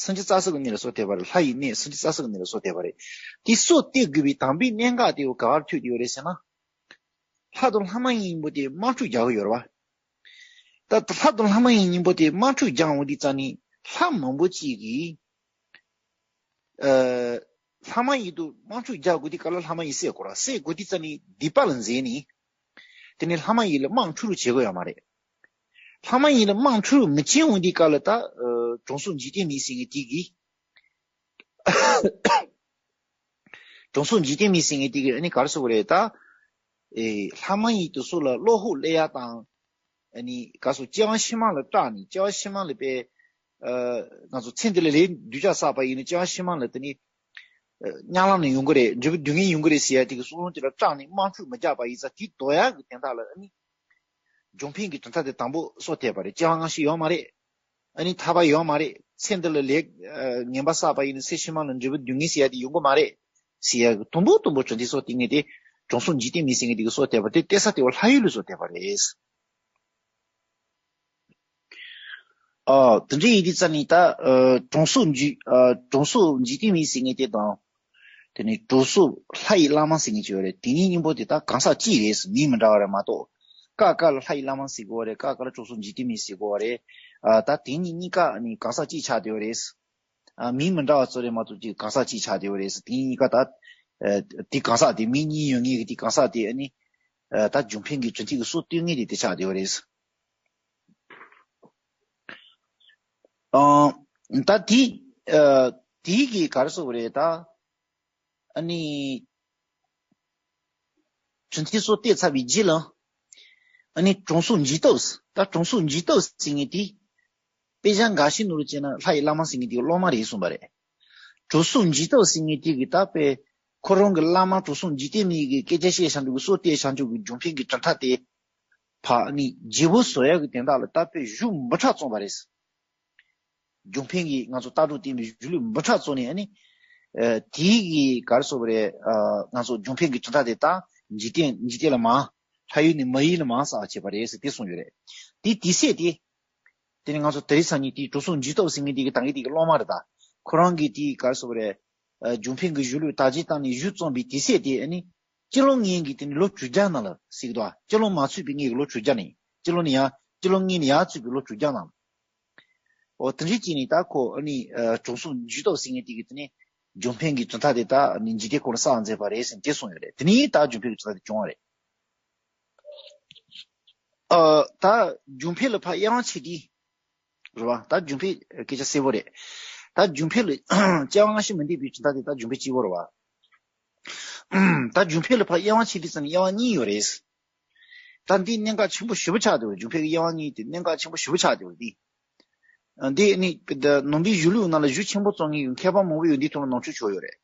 སེམས་ཅན་རྩ་གསུམ་གྱི་གནས་ལ་སྲོལ་བཏོད་པ་རེད། ལྷ་ཡི་གནས། སེམས་ཅན་རྩ་གསུམ་གྱི་གནས་ལ་སྲོལ་བཏོད་པ་རེད། དེ་སྲོལ་བཏོད་དགོས་པའི་དམ་པའི་གནད་འགག་དེ་ག་པར་ཐུག་བསྡད་ཡོད་རེད་ཟེར་ན། ལྷ་དང་ལྷ་མ་ཡིན་གཉིས་པོ་དེ་དམག་འཁྲུག་རྒྱག་གི་ཡོད་རེད་པ། ད་ལྷ་དང་ལྷ་མ་ཡིན་གཉིས་པོ་དེ་དམག་འཁྲུག་རྒྱག་འོང་དུས་ཙང་ནས་ལྷ་མང་པོ་ཅིག་གིས། ཨ། ལྷ་མ་ཡིན་དང་དམག་འཁྲུག་རྒྱག་དགོས་དུས་སྐབས་ལ་ལྷ་མ་ཡིན་བསད་དགོས་རེད། བསད་དགོས་དུས་ཙང་ནས་སྡིག་པ་ལ་འཛེམ་ནས། དེ་ནས་ལྷ་མ་ཡིན་ལ་དམག་འཁྲུག་རོགས་བྱེད་དགོས་ཡོད་མ་རེད། ལྷ་མ་ཡིན་ལ་དམག་འཁྲུག་རོགས་མི་བྱེད་འོང་དུས་སྐབས་ལ། ད། ཨ། དྲང་སྲོང་འཇིག་རྟེན་མི་ཟེར་མཁན་དེ་གིས། དྲང་སྲོང་འཇིག་རྟེན་མི་ཟེར་མཁན་དེ་གིས་ཨ་ནི་ག་རེ་ཟེར་དགོས་རེད་ད། ཨེ། ལྷ་མ་ཡིན་དེ་ཚོ་ལ་བློ་ཕུགས་སླེབས་ཡ་དང་། ཨ་ནི་ག་རེ་ཟེར། སྐྱེ་བ་ཕྱི་མ་ལ་སྐྲག་ནས། སྐྱེ་བ་ཕྱི་མ་ལ་དཔེ། ཨ། ང་ཚོ་ཚེ་འདི་ལ་ལས་སྡུག་ཅག་བསགས་པ་ཡིན་ན་སྐྱེ་བ་ཕྱི་མ་ལ་དེ་ནི། ཨ། དམྱལ་བ་ནས་ཡོང་གི་རེད། འབྲས་བུ་སྡུག་བསྔལ་ཡོང་གི་རེད་ཟེར་ཡ་དེ་གི་བསམ་བློ་དེ་ལ་སྐྲག་ནས་དམག་འཁྲུག་མི་རྒྱག་པ་ཡིན་ཙང་། དེ་ཟློག་ཡ་གི་དོན་དག་ལ་ཨ་ནི། སྦྱོང་ཕན་གྱི་གྲུབ་མཐའ་དེ་དང་པོ་སྲོལ་བཏོད་པ་རེད། སྐྱེ་བ་སྔ་ཕྱི་ཡོད་མ་རེད། ཨ་ནི་ཐར་པ་ཡོད་མ་རེད། ཚེ་འདི་ལ་ལས། ཨ། ངན་པ་བསགས་པ་ཡིན་ན་ཚེ་ཕྱི་མ་ལ་འབྲས་བུ་སྡུག་བསྔལ་ཟེར་ཡ་དེ་ཡོང་གི་མ་རེད་ཟེར་ཡ་གི་དང་པོ་དང་པོ་གྲུབ་མཐའི་སྲོལ་བཏོད་མཁན་དེ་དྲང་སྲོང་འཇིག་རྟེན་མི་ཟེར་མཁན་དེ་གིས་སྲོལ་བཏོད་པ་རེད། དེ་བཏོད་ས་དེ་བ་ལྷ་ཡུལ་ལ་སྲོལ་བཏོད་པ་རེད། ཨ། དེ་འདྲ་ཡིན་དུས་ཙང་ནས་ད། ཨ། དྲང་སྲོང་འཇིག་ཨ། དྲང་སྲོང་འཇིག་རྟེན་མི་ཟེར་མཁན་དེ་དང་། དེ་ནས་དྲང་སྲོང་ལྷ་ཡི་བླ་མ་ཟེར་མཁན་ཅིག་ཡོད་རེད། དེ་གཉིས་གཉིས་པོ་དེ་ད་གང་ཟག་གཅིག་རེད། མིང་མི་འདྲ་བ་རེད་མ་གཏོགས། ཀ་ཀ་ལ་ལྷ་ཡི་བླ་མ་ཟེར་གོ་རེད། ཀ་ཀ་ལ་དྲང་སྲོང་འཇིག་རྟེན་མི་ཟེར་གོ་རེད། ཨ། ད་དེ་གཉིས་གཉིས་ཀ་ནི་གང་ཟག་གཅིག་ཆགས་བསྡད་ཡོད་རེད། ཨ། མིང་མི་འདྲ་བ་ཚོ་རེད་མ་གཏོགས་ཅིག་གང་ཟག་གཅིག་ཆགས་བསྡད་ཡོད་རེད། དེ་གཉིས་ཀ་ད། ཨ། དེ་གང་ཟག་དེ། མིང་གཉིས་ཡོད་མཁན་གྱི་དེ་གང་ཟག་དེ་ཨ་ནི། ཨ། ད་སྦྱོང་ཕན་གྱི་གྲུབ་མཐའི་གི་སྲོལ་བཏོད་མཁན་དེ་དེ་ཆགས་བསྡད་ཡོད་རེད། ཨ། ད་དེ། ཨ། དེ་གི་ག་རེ་ཟེར་དགོས་རེད་ད། ཨ་ནི། གྲུབ་མཐའ་སོགས་བལྟས་ཚར་བའི་རྗེས་ལ། ཨ་ནི་དྲང་སྲོང་འཇིགས་སྟོབས། ད་དྲང་སྲོང་འཇིགས་སྟོབས་ཟེར་མཁན་དེ། དཔེ་བཞག་འགའ་ཞིག་ནང་ལ་བྱས་ན་ལྷ་ཡི་བླ་མ་ཟེར་མཁན་དེ་སློབ་མ་རེད་གསུངས་པ་རེད། དྲང་སྲོང་འཇིགས་སྟོབས་ཟེར་མཁན་དེ་གིས་ད་དཔེ་ཁོ་རང་གི་བླ་མ་དྲང་སྲོང་འཇིག་རྟེན་མའི་གི་སྐད་ཆ་བཤད་བཞག་འདུག་གི། སྲོག་གཏད་བཞག་འདུག་གི་འཇམ་དཔལ་གྱི་གྲུབ་མཐའ་དེ། ཕ་ནི་བརྗེ་པོ་བཟོ་ཡག་གི་དོན་དག་ལ་ད་དཔེ་གཞུང་འབུམ་ཕྲག་བརྩམས་པ་རེད། འཇམ་དཔལ་གྱིས་ང་ཚོ་ལྟ་གྲུབ་བསྟན་པའི་གཞུང་ལུགས་འབུམ་ཕྲག་བརྩམས་ནས། ཨ་ནི། ཨ། དེའི་གི་ག་རེ་ཟེར་དགོས་རེད། ཨ། ང་ཚོ་འཇམ་དཔལ་གྱི་གྲུབ་མཐའ་དེ་ད་འཇིག་རྟེན་འཇིག་རྟེན་ལ་མར། ལྷ་ཡུལ་ནས་མ་ཡུལ་ལ་མར་ཟེར་བ་བྱས་པ་རེད་ཟེར་དེ་གསུངས་ཡོད་རེད། དེ་དེ་སྲིད་དེ། དེ་ནི་ང་ཚོ་དེ་རིང་སང་ཉིན་དེའི་དྲང་སྲོང་འཇིགས་སྟོབས་ཟེར་མཁན་དེ་གི་ད་གིན་དེ་གི་སློབ་མ་རེད། ད་ཁོ་རང་གིས་དེའི་ག་རེ་ཟེར་དགོས་རེད། ཨ། འཇམ་དཔལ་གྱི་གཞུང་ལུགས་དར་རྒྱས་བཏང་ནས་གཞུང་བརྩམས་པའི་དེ་སྲིད་དེ། ཨ་ནི། སྤྱི་ལོ་ལྔའི་གི་དེ་ནི་ལོ་བཅུ་བརྒྱ་ནང་ལ་ཟེར་གི་འདུག། ཨ། སྤྱི་ལོ་མ་ཚུད་པའི་སྔའི་གི་ལོ་བཅུ་བརྒྱ་ནས། སྤྱི་ལོ་ནས་ཡར། སྤྱི་ལོ་ལྔའི་ནས་ཡར་ཚུད་པའི་ལོ་བཅུ་བརྒྱ་ནང་ལ། འོ། དེ་འདྲའི་ཅིག་ནས་ད་ཁོ། ཨ་ནི། ཨ། དྲང་སྲོང་འཇིགས་སྟོབས་ཟེར་མཁན་དེ་གིས་དེ་ནི་འཇམ་དཔལ་གྱི་གྲུབ་མཐའ་དེ་ད་ནི་འཇིག་རྟེན་ཁོ་ལ་གསར་མཛད་པ་རེད་ཟེར་དེ་གསུངས་ཡོད་རེད། དེ་ནས་ད་འཇམ་དཔལ་གྱི་གྲུབ་མཐའ་དེ་བྱུང་བ་རེད། ཨ། ད་འཇམ་དཔལ་ལ་ཕར་དབྱེ་བ་ཕྱེ་དུས། རེད་བ། ད་འཇམ་དཔལ་སྐད་ཆ་གསལ་པོ་རེད། ད་འཇམ་དཔལ་ལ་སྐྱེ་བ་སྔ་ཕྱི་མི་འདོད་པའི་གྲུབ་མཐའ་དེ་ད་འཇམ་དཔལ་གཅིག་པོ་རེད་བ། ད་འཇམ་དཔལ་ལ་ཕར་དབྱེ་བ་ཕྱེ་དུས་ཙམ་ནས་དབྱེ་བ་གཉིས་ཡོད་རེད། ད་འདི་གནད་འགག་ཆེན་པོ་ཞེ་པོ་ཆགས་འདུག། འཇམ་དཔལ་གྱི་དབྱེ་བ་གཉིས་དེ་གནད་འགག་ཆེན་པོ་ཞེ་པོ་ཆགས་འདུག་འདི། འདི་ནི་ནང་པའི་གཞུང་ལུགས་ནང་ལ་གཞུང་ཆེན་པོ་བརྩམས་མཁན་གྱི་མཁས་པ་མང་པོ་ཡོད། འདིའི་ཐོག་ལ་ནོར་འཁྲུལ་བྱུང་ཡོད་རེད།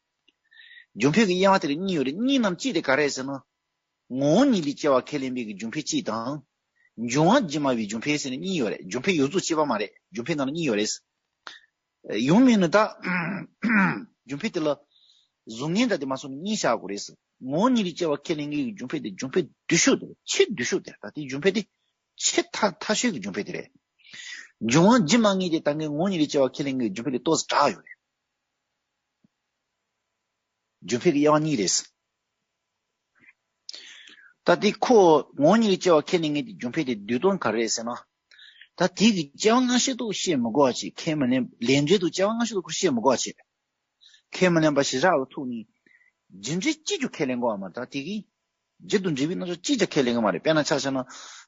འཇམ་དཔལ་གྱི་དབྱེ་བ་དེ་ལ་གཉིས་ཡོད་རེད། གཉིས་རྣམས་གཅིག་དེ་ག་རེ་ཟེར་ན། ངོ་བོ་ཉིད་ལས་སྐྱེ་བ་ཁས་ལེན་པའི་གི་འཇམ་དཔལ་གཅིག་དང་། འབྱུང་བ་རྒྱུ་མ་བའི་འཇམ་དཔལ་ཟེར་ནས་གཉིས་ཡོད་རེད། འཇམ་དཔལ་ཡོངས་རྫོགས་གཅིག་པ་མ་རེད། འཇམ་དཔལ་ནང་ལ་གཉིས་ཡོད་རེད། ཡང་མིན་ན་ད། འཇམ་དཔལ་དེ་ལ་གཟུགས་བརྙན་དང་དེ་མ་སོང་ནས་གཉིས་བཞག་དགོས་རེད། ངོ་བོ་ཉིད་ལས་སྐྱེ་བ་ཁས་ལེན་མཁན་གྱི་འཇམ་དཔལ་དེ་འཇམ་དཔལ་བདེ་ཤོས་དེ་རེད། ཆེས་བདེ་ཤོས་དེ་རེད། ད་དེ་འཇམ་དཔལ་དེ་ཆེས་ཐ་ཐ་ཤོས་ཀྱི་འཇམ་དཔལ་དེ་རེད། འབྱུང་བ་རྒྱུ་མ་ངེས་དེ་ད་ངས་ངོ་བོ་ཉིད་ལས་སྐྱེ་བ་ཁས་ལེན་མཁན་གྱི་འཇམ་དཔལ་དེ་ཏོག་ཙམ་དྲག་ཡོད་རེད། འཇམ་དཔལ་གྱི་དབྱེ་བ་གཉིས་རེད། ད་དེ་ཁོ་ངོ་བོ་ཉིད་ལས་སྐྱེ་བ་ཁས་ལེན་མཁན་དེ་འཇམ་དཔལ་དེ་བདེ་དོན་ག་རེ་རེད་ཟེར་ན། ད་དེ་གི་སྐྱེ་བ་སྔ་ཕྱི་དུ་བཤད་མི་དགོས་པ་བྱས། ཁས་མི་ལེན། ལས་འབྲས་དུ་སྐྱེ་བ་སྔ་ཕྱི་དུ་ཁོ་བཤད་མི་དགོས་པ་བྱས། ཁས་མི་ལེན་པ་ཞེ་དྲག་ལ་ཐུག་ནས། རྒྱུ་འབྲས་གཅིག་ཀྱང་ཁས་ལེན་དགོས་པ་མ་རེད། ད་དེ་གི་རྒྱུ་དང་འབྲས་བུའི་རྣམ་གཞག་གཅིག་ཀྱང་ཁས་ལེན་གི་མ་རེད། དཔེར་ན་ཆ་བཞག་ན།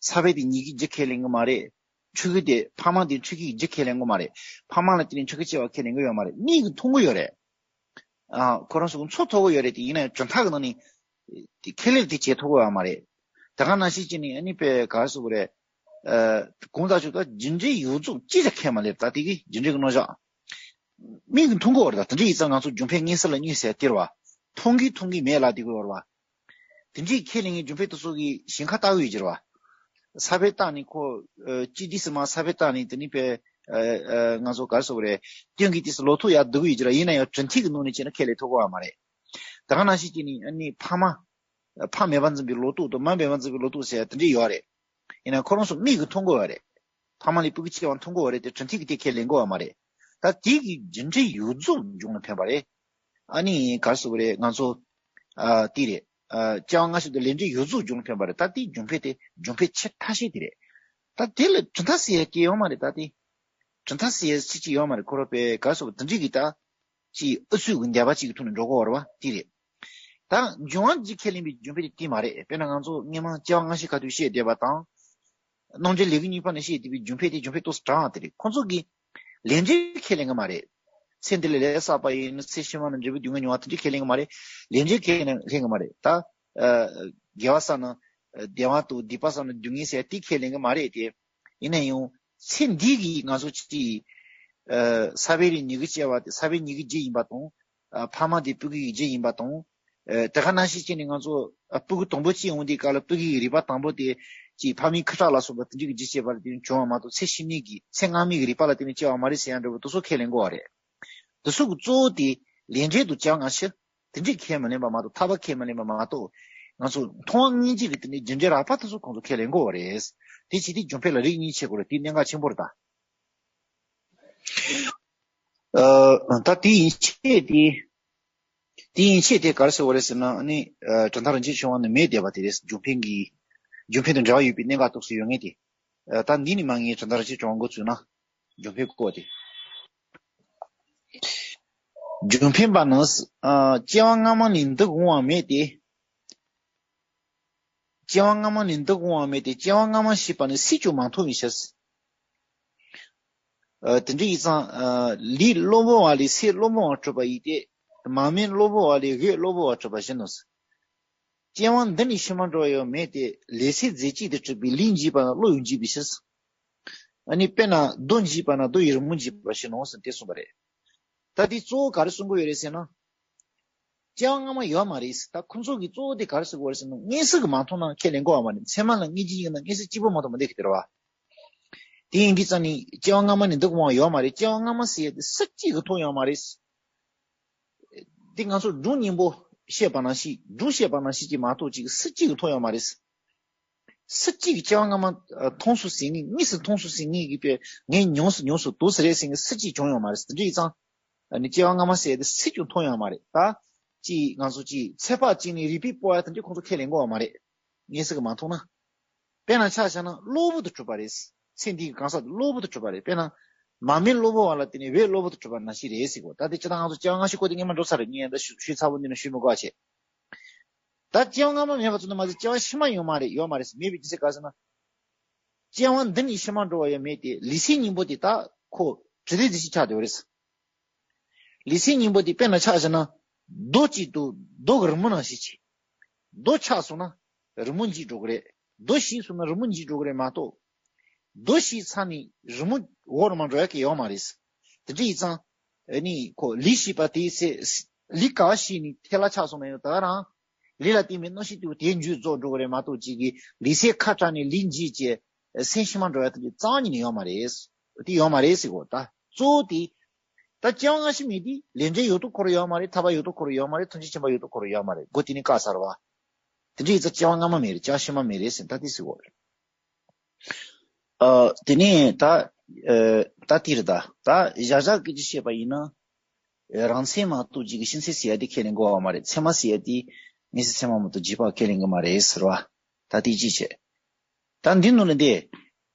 ས་བོན་དེ་ཉིད་ཀྱི་རྒྱུ་ཁས་ལེན་གི་མ་རེད། ཕྲུ་གུ་དེ་ཕ་མ་དེ་ཕྲུ་གུའི་རྒྱུ་ཁས་ལེན་གི་མ་རེད། ཕ་མ་ལ་བརྟེན་ནས་ཕྲུ་གུ་སྐྱེ་བ་ཁས་ལེན་གི་ཡོད་མ་རེད། མིག་གིས་མཐོང་གི་ཡོད་རེད། ཨ། ཁོ་རང་ཚོ་གི་ཚོར་ཐུབ་ཀྱི་ཡོད་རེད། དེ་ཡིན་ན་ཡང་གྲུབ་མཐའ་གི་ནང་ནས་དེ་ཁས་ལེན་དེ་བྱེད་ཐུབ་ཀྱི་ཡོད་མ་རེད། དེ་ག་ནང་བཞིན་བྱས་ནས་ཨ་ནི་དཔེ་ག་རེ་ཟེར་དགོས་རེད། ཨ། གང་ལྟར་ཞིག་ད་རྒྱུ་འབྲས་ཡོངས་རྫོགས་གཅིག་ཀྱང་ཁས་མ་ལེན། ད་དེ་གི་རྒྱུ་འབྲས་ཀྱི་རྣམ་གཞག་མིག་གིས་མཐོང་གི་ཡོད་རེད། ད་དེ་འདྲ་ཡིན་ཙང་ང་ཚོ་འཇམ་དཔལ་མངོན་སུམ་ལ་མངོན་ཟེར་དེ་རེད་བ། མཐོང་གིན་མཐོང་གིན་མེད་ལབ་བསྡད་ཀྱི་ཡོད་རེད་བ། དེ་འདྲའི་ཁས་ལེན་མཁན་འཇམ་དཔལ་དེ་ཚོ་གི་ཞེན་ཁ་ལྟ་གི་ཡོད་ཀྱི་རེད་བ། ས་བོན་བཏགས་ནས་ཁོ། ཨ། ཅི་སྟེ་ཟེར་མ། ས་བོན་བཏགས་ནས་དེ་ནི་དཔེ། ཨ། ཨ། ང་ཚོ་ག་རེ་ཟེར་དགོས་རེད། སྟེང་གི་དུས་སུ་ལོག་ཐུག་ཡག་འདུག་གི་ཡོད་ཀྱི་རེད། ཡིན་ན་ཡང་གྲུབ་མཐའ་གི་ནང་ནས་བྱས་ན་ཁས་ལེན་ཐུབ་ཀྱི་ཡོད་མ་རེད། དེ་ག་ནང་བཞིན་བྱས་ནས་ཨ་ནི་ཕ་མ། ཕ་མེད་པར་འཛིན་པའི་ལོག་རྟོག་དང་། མ་མེད་པར་འཛིན་པའི་ལོག་རྟོག་ཟེར་ཡག་དེ་འདྲ་ཡོད་རེད། ཡིན་ན་ཁོ་རང་ཚོ་མིག་གིས་མཐོང་གི་ཡོད་རེད། ཕ་མ་ལས་སྤུ་གུ་སྐྱེ་བ་མཐོང་གི་ཡོད་རེད་དེ། གྲུབ་མཐའ་གི་དེ་ཁས་ལེན་གི་ཡོད་མ་རེད། ད་དེ་གི་རྒྱུ་འབྲས་ཡོངས་རྫོགས་འབྱུང་ལ་ཕན་པ་རེད། ཨ་ནི་ག་རེ་ཟེར་དགོས་རེད། ང་ཚོ། ཨ། དེ་རེད། ཨ། སྐྱེ་བ་སྔ་ཕྱི་དང་ལས་འབྲས་ཡོངས་རྫོགས་འབྱུང་ལ་ཕན་པ་རེད། ད་དེ་འཇམ་དཔལ་དེ་འཇམ་དཔལ་ཆེས་ཐ་ཤལ་དེ་རེད། ད་དེ་ལ་གྲུབ་མཐའ་ཟེར་ཡག་གི་ཡོད་མ་རེད། ད་དེ་གྲུབ་མཐའ་ཟེར་ཡག་ཅིག་ཅིག་ཡོད་མ་རེད། ཁོ་རང་དཔེ་ག་རེ་ཟེར་དགོས། དེ་འདྲ་གི་ད་ཅིག་ཨུ་ཚུགས་ཀྱི་འདོད་པ་ཅིག་གི་ཐོག་ནས་འགྲོ་གི་ཡོད་རེད་བ། དེ་རེད། ད་འབྱུང་བ་རྒྱུ་ཁས་ལེན་པའི་འཇམ་དཔལ་དེ་དེ་མ་རེད། དཔེར་ན་ང་ཚོ་སྔོན་མ་སྐྱེ་བ་སྔ་ཕྱི་ག་དུས་བཤད་བསྡད་པ་དང་། རྣམ་འགྲེལ་ལས་ཀྱི་གཉིས་པ་ནས་བཤད་བསྡད་པའི་འཇམ་དཔལ་དེ་འཇམ་དཔལ་ཏོག་ཙམ་དྲག་དེ་རེད། ཁོ་ཚོ་གིས་ལས་འབྲས་ཁས་ལེན་གི་མ་རེད། ཚེ་འདི་ལ་ལས་བསགས་པ་ཡིན་ན་ཚེ་ཕྱི་མ་ན་འབྲས་བུ་སྡུག་བསྔལ་མྱོང་བ་དེ་འདྲ་ཁས་ལེན་གི་མ་རེད། ལས་འབྲས་ཁས་ལེན་གི་མ་རེད། ད། ཨ། དགེ་བ་བསགས་ན་བདེ་བ་དང་། སྡིག་པ་བསགས་ན་སྡུག་བསྔལ་ཟེར་དེ་ཁས་ལེན་གི་མ་རེད་དེ། ཡིན་ན་ཡང་ཚེ་འདི་གི་ང་ཚོ་ཅིག་ཨ། ས་བོན་རེད་ཉིད་ཀྱི་སྐྱེ་བ་དེ་ས་བོན་ཉིད་ཀྱི་རྒྱུ་ཡིན་པ་དང་། ཨ། ཕ་མ་དེ་སྤུ་གུ་ཡི་རྒྱུ་ཡིན་པ་དང་། ཨ། དེ་ག་ནང་བཞིན་བྱས་ནས་ང་ཚོ། ཨ། སྤུ་གུ་དང་པོ་སྐྱེ་ཡོང་དུས་སྐབས་ལ་སྤུ་གུ་ཡི་རིག་པ་དང་པོ་དེ་ཅིག་ཕ་མའི་ཁུ་ཁྲག་ལ་སོགས་པ་དེ་འདྲ་གི་རྒྱུ་བྱས་པ་ལ་བརྟེན་ནས་བྱུང་བ་མ་གཏོགས། ཚེ་ཕྱི་མའི་གི་ཚེ་སྔ་མའི་གི་རིག་པ་ལ་བརྟེན་ནས་སྐྱེ་བ་མ་རེད་ཟེར་ཡག་འདྲ་པོ་དེ་ཚོ་ཁས་ལེན་དགོས་པ་རེད། དེ་ཚོ་གི་གཙོ་བོ་དེ་ལས་འབྲས་དང་སྐྱེ་བ་སྔ་ཕྱི་དེ་འདྲ་ཁས་མི་ལེན་པ་མ་གཏོགས། ཐར་པ་ཁས་མི་ལེན་པ་མ་གཏོགས། ང་ཚོ་མཐོང་བ་སྔ་ཕྱི་གི་དེ་ནི་རྒྱུ་འབྲས་རགས་པ་དེ་ཚོ་ཁོང་ཚོ་ཁས་ལེན་དགོས་པ་རེད། དེ་བྱས་དུས་འཇམ་དཔལ་ལ་རིགས་གཉིས་ཕྱེ་དགོས་རེད། དེ་གནད་འགག་ཆེན་པོ་རེད་ད། ཨ། ད་དེ་ཡན་ཆད་དེ། དེ་ཡན་ཆད་དེ་ག་རེ་ཟེར་བ་རེད་ཟེར་ན། ཨ་ནི། ཨ། གྲུབ་མཐའ་རང་བཞིན་བྱུང་བ་ནི་མེད་བསྡད་པ་དེ་རེད། འཇམ་དཔལ་གྱི། འཇམ་དཔལ་དང་འབྲེལ་བ་ཡོད་པའི་གནད་འགག་ཏོག་ཙམ་ཡོད་མཁན་དེ། ཨ། ད་འདི་ནས་མར་ངས་གྲུབ་མཐའ་རང་བཞིན་བྱུང་བ་འགོ་བཙུགས་ན། འཇམ་དཔལ་སྐོར་དེ། འཇམ་དཔལ་པ་ནི། ཨ། སྐྱེ་བ་སྔ་མ་ནས་འདི་འོང་བ་མེད་དེ། སྐྱེ་བ་སྔ་མ་ནས་འདི་འོང་བ་མེད་དེ། སྐྱེ་བ་སྔ་མ་ཞེས་པ་ནི་སྲིད་ཀྱང་མ་མཐོང་བའི་ཕྱིར། ཨ། དེ་འདྲ་ཡིན་ཙང་། ཨ། ལས་སློང་བ་ལས་ཚེ་སློང་བ་གྲུབ་པ་ཡིན་ཏེ། མ་རྨོས་སློང་བ་ལས་འོད་སློང་བ་གྲུབ་པ་བཞིན་ནོ། སྐྱེ་བ་འདི་ནས་ཕྱི་མ་འགྲོ་བ་ཡང་མེད་དེ། ལས་ཚེ་རྫས་གཅིག་ཏུ་གྲུབ་པའི་ལུས་འཇིག་པ་ན་བློ་ཡང་འཇིག་པའི་ཕྱིར། ཨ་ནི་དཔེར་ན་རྡོ་འཇིག་པ་ན་རྡོ་ཡི་རི་མོ་འཇིག་པ་བཞིན་ནོ་ཟེར་དེ་གསུངས་པ་རེད། ད་དེ་གཙོ་བོ་ག་རེ་གསུང་གི་ཡོད་རེད་ཟེར་ན། སྐྱེ་བ་སྔ་མ་ཡོད་མ་རེད། ད་ཁོ་ཚོ་གི་གཙོ་བོ་དེ་ག་རེ་ཟེར་གི་ཡོད་རེད་ཟེར་ན། མངོན་སུམ་གྱིས་མ་མཐོང་ན་ཁས་ལེན་གོ་བ་མ་རེད། ཚད་མ་ལ་ངེས་ཅན་ཡིན་ན་མངོན་སུམ་གཅིག་པོ་མ་གཏོགས་མི་འདོད་ཀྱི་དེ་རེད་བ། དེ་ཡིན་དུས་ཙང་ནི་སྐྱེ་བ་སྔ་མ་ནས་འདི་གོང་ཡོད་མ་རེད། སྐྱེ་བ་སྔ་མ་ཟེར་ཡ་དེ་སུ་གཅིག་གིས་མཐོང་ཡོད་མ་རེད། དེ་ང་ཚོ་སྒྲུང་སྙིང་པོ་བཤད་པ་ནང་བཞིན། སྒྲུང་བཤད་པ་ནང་བཞིན་གྱིས་མ་གཏོགས་ཅིག་སུ་གཅིག་གིས་མཐོང་ཡོད་མ་རེད། སུ་གཅིག་གིས་སྐྱེ་བ་སྔ་མ་ཨ་མཐོང་སོང་ཟེར་མཁན། དངོས་སུ་མཐོང་སོང་ཟེར་མཁན་གྱི་དཔེ་ངས་མྱོང་སོང་མྱོང་སོང་འདུག་ཟེར་རེད་ཟེར་མཁན་སུ་གཅིག་བྱུང་ཡོད་མ་རེད། དེ་འདྲ་ཡིན་ཙང་ཨ་ནི་སྐྱེ་བ་སྔ་མ་ཟེར་ཡ་དེ་སུ་གཅིག་མཐོང་ཡོད་མ་རེད། ད་ཅིག་ང་ཚོ་ཅིག་ཚོད་དཔག་བྱས་ནས་རིགས་པས་སྤོ་ཡ་དེ་འདྲ་ཁོང་ཚོ་ཁས་ལེན་གོ་བ་མ་རེད། མངོན་སུམ་གྱིས་མ་མཐོང་ན། དཔེར་ན་ཆ་བཞག་ན་གློ་བུར་དུ་གྲུབ་པ་རེད། ཚེ་འདིའི་གང་ཟག་དེ་གློ་བུར་དུ་གྲུབ་པ་རེད། དཔེར་ན་མ་སྨད་གློ་བུར་བ་ལ་བརྟེན་ནས་འོད་གློ་བུར་དུ་གྲུབ་པ་ནང་བཞིན་རེད་ཟེར་གོ། ད་དེ་སྤྱིར་བཏང་ང་ཚོ་སྐྱེ་བ་སྔ་ཕྱི་སྐོར་དེ་སྔོན་མ་འགྲོ་ཚར་རེད། ངས་ད་ཞུ་ཞུས་ཚར་བོ་འདི་ནས་ཞུ་མི་དགོས་པ་བྱས། ད་སྐྱེ་བ་སྔ་མ་མེད་པ་ཙམ་དུ་མ་ཟད་སྐྱེ་བ་ཕྱི་མ་ཡོད་མ་རེད། ཡོད་མ་རེད་ཟེར། མེད་པའི་རྒྱུ་མཚན་ག་རེ་ཟེར་ན། སྐྱེ་བ་འདི་ནས་ཕྱི་མ་འགྲོ་བ་ཡང་མེད་དེ། ལུས་སེམས་གཉིས་པོ་དེ་ད་ཁོ་དྲི་ལྡན་རྫས་གཅིག་ཆགས་བསྡད་པ་རེད། ལུས་སེམས་གཉིས་པོ་དེ་དཔེར་ན་ཆ་བཞག་ན་རྡོ་གཅིག་ཏུ་རྡོ་གི་རི་མོ་ནང་བཞིན་བྱས། རྡོ་ཆག་སོང་ན་རི་མོ་འཇིག་འགྲོ་གི་རེད། རྡོ་ཞིག་སོང་ན་རི་མོ་འཇིག་འགྲོ་གི་རེད་མ་གཏོགས། རྡོ་ཞིག་ཚར་ནས་རི་མོ་འོག་རུ་མ་འགྲོ་ཡ་གི་ཡོད་མ་རེད། དེ་འདྲ་ཡིན་ཙང་ཨ་ནི་ཁོ་ལུས་ཞིག་པ་དེའི་ཚེ། ལུས་ག་ཞིག་ནས་ཐལ་བ་ཆགས་སོང་ན་ཡང་ད་ག་རང་ལུས་ལ་བརྟེན་པའི་རྣམ་ཤེས་དེ་དེ་འཇུག་རྫོགས་འགྲོ་གི་རེད་མ་གཏོགས། ཅིག་གི་ལུས་སེམས་ཁ་བྲལ་ནས་ལུས་འཇིག་བྱས་སེམས་ཕྱི་མ་འགྲོ་ཡ་དེ་འདྲ་རྩ་བ་ཉིད་ནས་ཡོད་མ་རེད། དེ་ཡོད་མ་རེད་ཟེར་གོ། ད་གཙོ་བོ་དེ། ད་སྐྱེ་བ་སྔ་ཕྱི་མེད་དུས་ལས་འབྲས་ཡོད་དོ་ཁོ་རང་ཡོད་མ་རེད། ཐར་པ་ཡོད་དོ་ཁོ་རང་ཡོད་མ་རེད། ཐམས་ཅད་མཁྱེན་པ་ཡོད་དོ་ཁོ་རང་ཡོད་མ་རེད། སྒོ་དེ་ནས་བཀག་ཚར་བ། དེ་འདྲ་ཡིན་ཙང་སྐྱེ་བ་སྔ་མ་མེད་རེད། སྐྱེ་བ་ཕྱི་མ་མེད་རེད་ཟེར། ད་དེ་ཟེར་གོ། ཨ། དེ་ནས་ད། ཨ། ད་དེ་རེད། ད་ད་བཞག་བཞག་གི་ཅིག་བཤད་པ་ཡིན་ན། རང་མཚན་མ་གཏོགས་ཅིག་གི་ཕྱི་མཚན་ཟེར་ཡ་དེ་ཁས་ལེན་དགོས་པ་མ་རེད། ཚད་མ་ཟེར་ཡ་དེ་མངོན་སུམ་ཚད་མ་མ་གཏོགས་རྗེས་དཔག་ཁས་ལེན་གི་མ་རེད་ཟེར་བ། ད་དེ་ཅི་བྱེད། ད་འདི་ནང་ལ་འདི།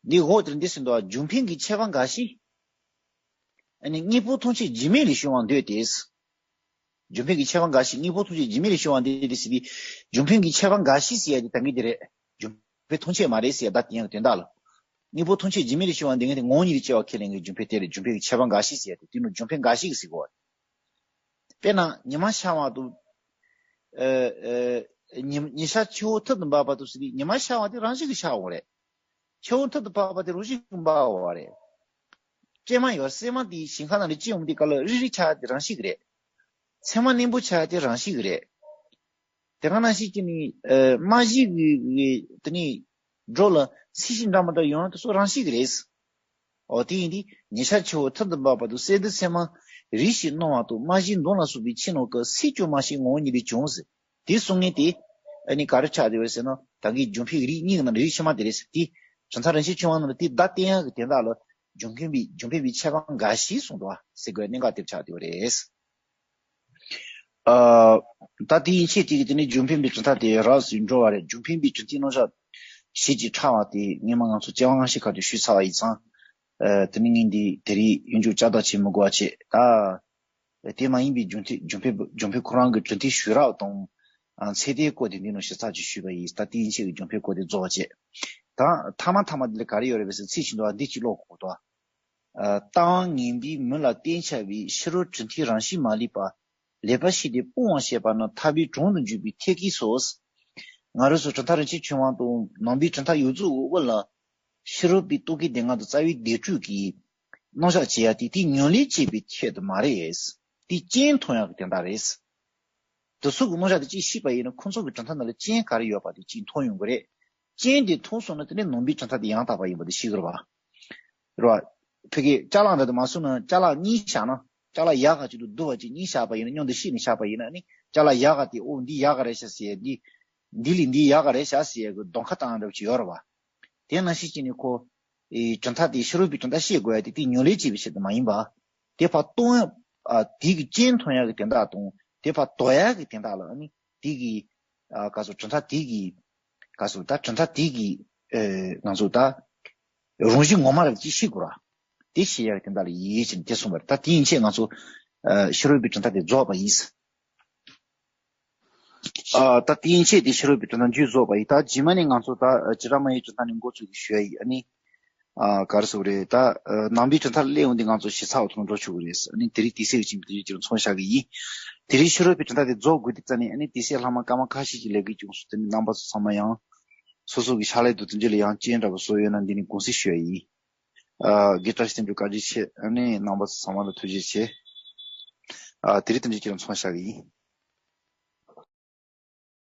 འདི་འོག་དེར་འདི་ཟེར་འདུག་པ། རྒྱུ་འཕེན་གྱི་ཁྱད་པར་འགའ་ཞིག་ཨ་ནི་དངོས་པོ་ཐམས་ཅད་རྒྱུ་མེད་ལས་བྱུང་བར་འདོད་དེ། རྒྱུ་འཕེན་གྱི་ཁྱད་པར་འགའ་ཞིག་དངོས་པོ་ཐམས་ཅད་རྒྱུ་མེད་ལས་བྱུང་བར་འདོད་དེ་ཟེར་དུས། རྒྱུ་འཕེན་གྱི་ཁྱད་པར་འགའ་ཞིག་ཟེར་ཡ་དེ་ད་གིན་དེ་རེད། རྒྱུ་འཕེན་ཐམས་ཅད་མ་རེད་ཟེར་ཡ་ད་དེ་ཡང་དོན་དག་ལ། དངོས་པོ་ཐམས་ཅད་རྒྱུ་མེད་ལས་བྱུང་བར་འདོད་མཁན་དེ་ངོ་བོ་ཉིད་དུ་སྐྱེ་བ་ཁས་ལེན་གྱི་རྒྱུ་འཕེན་དེ་རེད། རྒྱུ་འཕེན་གྱི་ཁྱད་པར་འགའ་ཞིག་ཟེར་ཡ་དེ་དེ་ནི་རྒྱུ་འཕེན་འགའ་ཞིག་ཟེར་གོ། དཔེར་ན་ཉི་མ་ཤར་བ་དང་། ཨ། ཨ། ཉི་ཉི་ཤར་ཆུ་བོ་ཐུར་དུ་འབབ་པ་དང་ཟེར་དུས་ཉི་མ་ཤར་བ་དེ་རང་བཞིན་གྱིས་ཤར་བ་རེད། ཆུ་བོ་ཐུར་དུ་འབབ་པ་དེ་རང་བཞིན་གྱིས་འབབ་པ་རེད། སྲན་མ་ཡོད། སྲན་མ་དེ་ཞིང་ཁ་ནང་ལ་སྐྱེ་ཡོང་དུས་སྐབས་ལ་རིལ་རིལ་ཆགས་དེ་རང་བཞིན་གྱིས་རེད། ཚེར་མ་ནེམ་པོ་ཆགས་དེ་རང་བཞིན་གྱིས་རེད། དེ་ག་ནང་བཞིན་གྱི་ནི། ཨ། རྨ་བྱའི་གི་གི་དེ་ནི་སྒྲོ་ལ་ཚིལ་ཞིག་འདྲ་མི་འདྲ་ཡོང་ཡ་དེ་ཚོ་རང་བཞིན་གྱིས་རེད། འོ་དེ་ཡིན་དུས་ཉི་ཤར་ཆུ་བོ་ཐུར་དུ་འབབ་པ་དང་། གསེར་དུ་ཚེར་མ་རིལ་ཞིག་སྣང་བ་དང་། རྨ་བྱའི་མདངས་ལ་སོགས་པའི་ཕྱི་ནང་གི་སེམས་ཀྱང་མ་ཤེས་ངོ་བོ་ཉིད་ལས་བྱུང་ཟེར། དེ་གསུང་མཁན་དེ་ཨ་ནི་ག་རེ་ཆགས་བསྡད་ཡོད་ཟེར་ན། ད་གིན་རྒྱུ་འཕེན་རིལ་གཉིས་ཀྱི་ནང་ནས་རིལ་ཕྱི་མ་དེ་རེད་ཟེར། དེ་གྲུབ་མཐའ་རིན་ཆེན་ཕྱོགས་སྔོན་ནང་ལ་དེ་བརྡ་བསྟན་ཡག་གི་དོན་དག་ལ་རྒྱུ་འཕེན་པའི་རྒྱུ་འཕེན་པའི་ཁྱད་པར་འགའ་ཞིག་གསུངས་འདུག་པ་ཟེར་དགོས་གནད་འགག་དེར་ཆགས་བསྡད་ཡོད་རེད། ཨ། ད་དེ་ཡན་ཆད་དེ་གི་དེ་ནི་རྒྱུ་འཕེན་པའི་གྲུབ་མཐའ་དེ་རགས་སུ་འགྲོ་བ་རེད། རྒྱུ་འཕེན་པའི་གྲུབ་མཐའི་རྣམ་གཞག་ཞིབ་ཀྱིས་ཕྲ་བ་དེ་སྔོན་མ་ང་ཚོ་སྐྱེ་བ་སྔ་ཕྱི་ཁ་ཐུག་ཞུས་ཚར་བ་ཡིན་ཙང་། ཨ། དེ་ནི་ངས་འདི་དེ་རིང་ཡང་བསྐྱར་ལྕགས་རྟགས་བྱེད་མི་དགོས་པ་བྱས། ད་དེ་མ་ཡིན་པའི་རྒྱུ་མཐའི་རྒྱུ་འཕེན་རྒྱུ་འཕེན་ཁོ་རང་གི་གྲུབ་མཐའི་ཞུས་རབས་དང་། ཨ། ཚད་ལྡན་སྐོར་དེ་འདི་ནང་ཞིབ་ཚགས་ཀྱིས་ཞུས་པ་ཡིན། ད་དེ་ཡན་ཆད་ཀྱི་རྒྱུ་འཕེན་སྐོར་དེ་རྫོགས་པ་བྱས། ད་མཐའ་མ་མཐའ་མ་དེ་ལ་ག་རེ་ཡོད་རེད་པས་ཟེར། ཚིག་བཞིན་དུ་བ་འདི་གཅིག་ཀློག་དགོས་འདུག། ཨ། རྟགས་དབང་ངན་པས་མུན་ལ་བརྟེན་ཆགས་པའི། ཕྱི་རོལ་གྲུབ་མཐའི་རང་བཞིན་མ་ལུས་པ། ལེགས་པར་ཤེས་ཏེ་སྤོང་བར་བྱེད་པ་ནི་ཐར་པའི་གྲོང་དུ་འཇུག་པའི་ཐད་ཀའི་སོ། ང་རང་ཚོ་གྲུབ་མཐའ་རིན་ཆེན་ཕྱོགས་སྔོན་དང་ནང་པའི་གྲུབ་མཐའ་ཡོངས་རྫོགས་ཀྱི་དབུ་ལ། ཕྱི་རོལ་པའི་རྟོག་གེའི་སྡེ་ལྔ་དང་རྩ་བའི་སྡེ་དྲུག་གི་རྣམ་གཞག་བྱེད་ཡ་དེ་དེའི་ཉམས་ལེན་བྱེད་པའི་ཆེད་དུ་མ་རེད། དེ་རྐྱེན་མཐོང་ཡག་གི་དོན་དག་རེད། དེ་ཚོ་གི་རྣམ་གཞག་དེ་གཅིག་ཤེས་པ་ཡིན་ན་ཁོང་ཚོ་གི་གྲུབ་མཐའ་ནང་ལ་རྐྱེན་ག་རེ་ཡོད་པ་དེ་གཅིག་མཐོང་ཡོང་གི་རེད། རྐྱེན་དེ་མཐོང་སོང་ན་དེ་ནས་ནང་པའི་གྲུབ་མཐའ་དེ་ཡང་དག་པ་ཡིན་པ་དེ་ཤེས་ཀྱི་རེད་པ། རེད་པ། ཕ་གི་ཅ་ལག་འདྲ་དེ་མ་སོང་ན་ཅ་ལག་གཉིས་བཞག་ན། ཅ་ལག་ཡག་ག་ཅིག་ཏུ་སྡུག་པ་ཅིག་གཉིས་བཞག་པ་ཡིན་ན། མཉམ་དུ་བཤད་ནས་བཞག་པ་ཡིན་ན་ནི། ཅ་ལག་ཡག་ག་དེ་ཨོ་འདི་ཡག་ག་རེད་ཤག་ཟེར་ཡ། འདི་འདི་ལས་འདི་ཡག་ག་རེད་ཤག་ཟེར་ཡ་གི་གདོང་ཁ་བཏང་འདྲ་པོ་ཅིག་ཡོད་རེད་པ། དེ་ནང་བཞིན་བྱས་ནས་ཁོ། ཨེ། གྲུབ་མཐའ་དེ་ཕྱི་རོལ་པའི་གྲུབ་མཐའ་ཤེས་དགོས་ཡ་དེ་དེ་ཉམས་ལེན་བྱེད་པའི་ཆེད་དུ་མ་ཡིན་པ། དེ་ཕར་གཏོང་ཡ། ཨ། དེ་གི་རྐྱེན་མཐོང་ཡ་གི་དོན་དག་དང་། དེ་ཕར་དོར་ཡ་གི་དོན་དག་ལ་ནི་དེ་གི། ཨ། ག་ཟེར། གྲུབ་མཐའ་དེ་གི། ག་ཟེར། ད་གྲུབ་མཐའ་དེ་གི། ཨེ། ང་ཚོ་ད་རང་བཞིན་ངོ་མ་རེད་ཅེས་ཤེས་དགོས་ར། དེ་ཤེས་ཡ་གི་དོན་དག་ལ་ཡིད་ཆེས་ནས་དེ་གསུངས་པ་རེད། ད་དེ་ཡན་ཆད་ང་ཚོ། ཨ། ཕྱི་རོལ་པའི་གྲུབ་མཐའ་དེ་རྫོགས་པ་ཡིན། ཨ། ད་དེ་ཡན་ཆད་དེ་ཕྱི་རོལ་པའི་གྲུབ་མཐའ་མཇུག་རྫོགས་པ་ཡིན། ད་རྗེས་མ་ནས་ང་ཚོ་ད་བྱེ་བྲག་སྨྲ་བའི་གྲུབ་མཐའ་ནས་འགོ་ཚུགས་ཀྱི་ཞུ་ཡ་ཡིན། ཨ་ནི། ཨ། ག་རེ་ཟེར་དགོས་རེད། ད་ནང་པའི་གྲུབ་མཐའ་ལ་སླེབས་ཡོང་དུས་ང་ཚོ་ཞིབ་ཚགས་ཐོག་འགྲོ་ཆོག་གི་རེད། ཨ་ནི་དེ་རིང་དུས་ཚོད་ཀྱི་རྐྱེན་པས་དེ་རིང་དེ་རུ་མཚམས་བཞག་གི་ཡིན། དེ་རིང་ཕྱི་དྲོ་པའི་དྲན་ཐག་དེ་རྫོགས་དགོས་དུས་ཙ་ནས་ཨ་ནི་དེ་སའི་ལྷག་མ་སྐར་མ་ཁ་ཤས་ཀྱི་ལས་འགུལ་བྱུང་སོང་། དེ་ནི་རྣམ་པ་ཚོ་ཚང་མ་ཡང་སོ་སོ་གི་ཕྱག་ལས་དུ་དེ་འདྲ་ལ་ཡང་སྤྱན་འདྲ་པོ་བཟོ་ཡོད་ན་འདི་ནི་དགོངས་སེལ་ཞུ་ཡ་ཡིན། ཨ་དགེ་བཀྲ་ཤིས་བསྟན་འགྲོ་བཀའ་དྲིན་ཆེ། ཨ་ནི་རྣམ་པ་ཚོ་ཚང་མ་ལ་ཐུགས་རྗེ་ཆེ། ཨ་དེ་རིང་དེ་འདྲ་ཁྱེད་རང་ཚོང་བཞག་གི་ཡིན།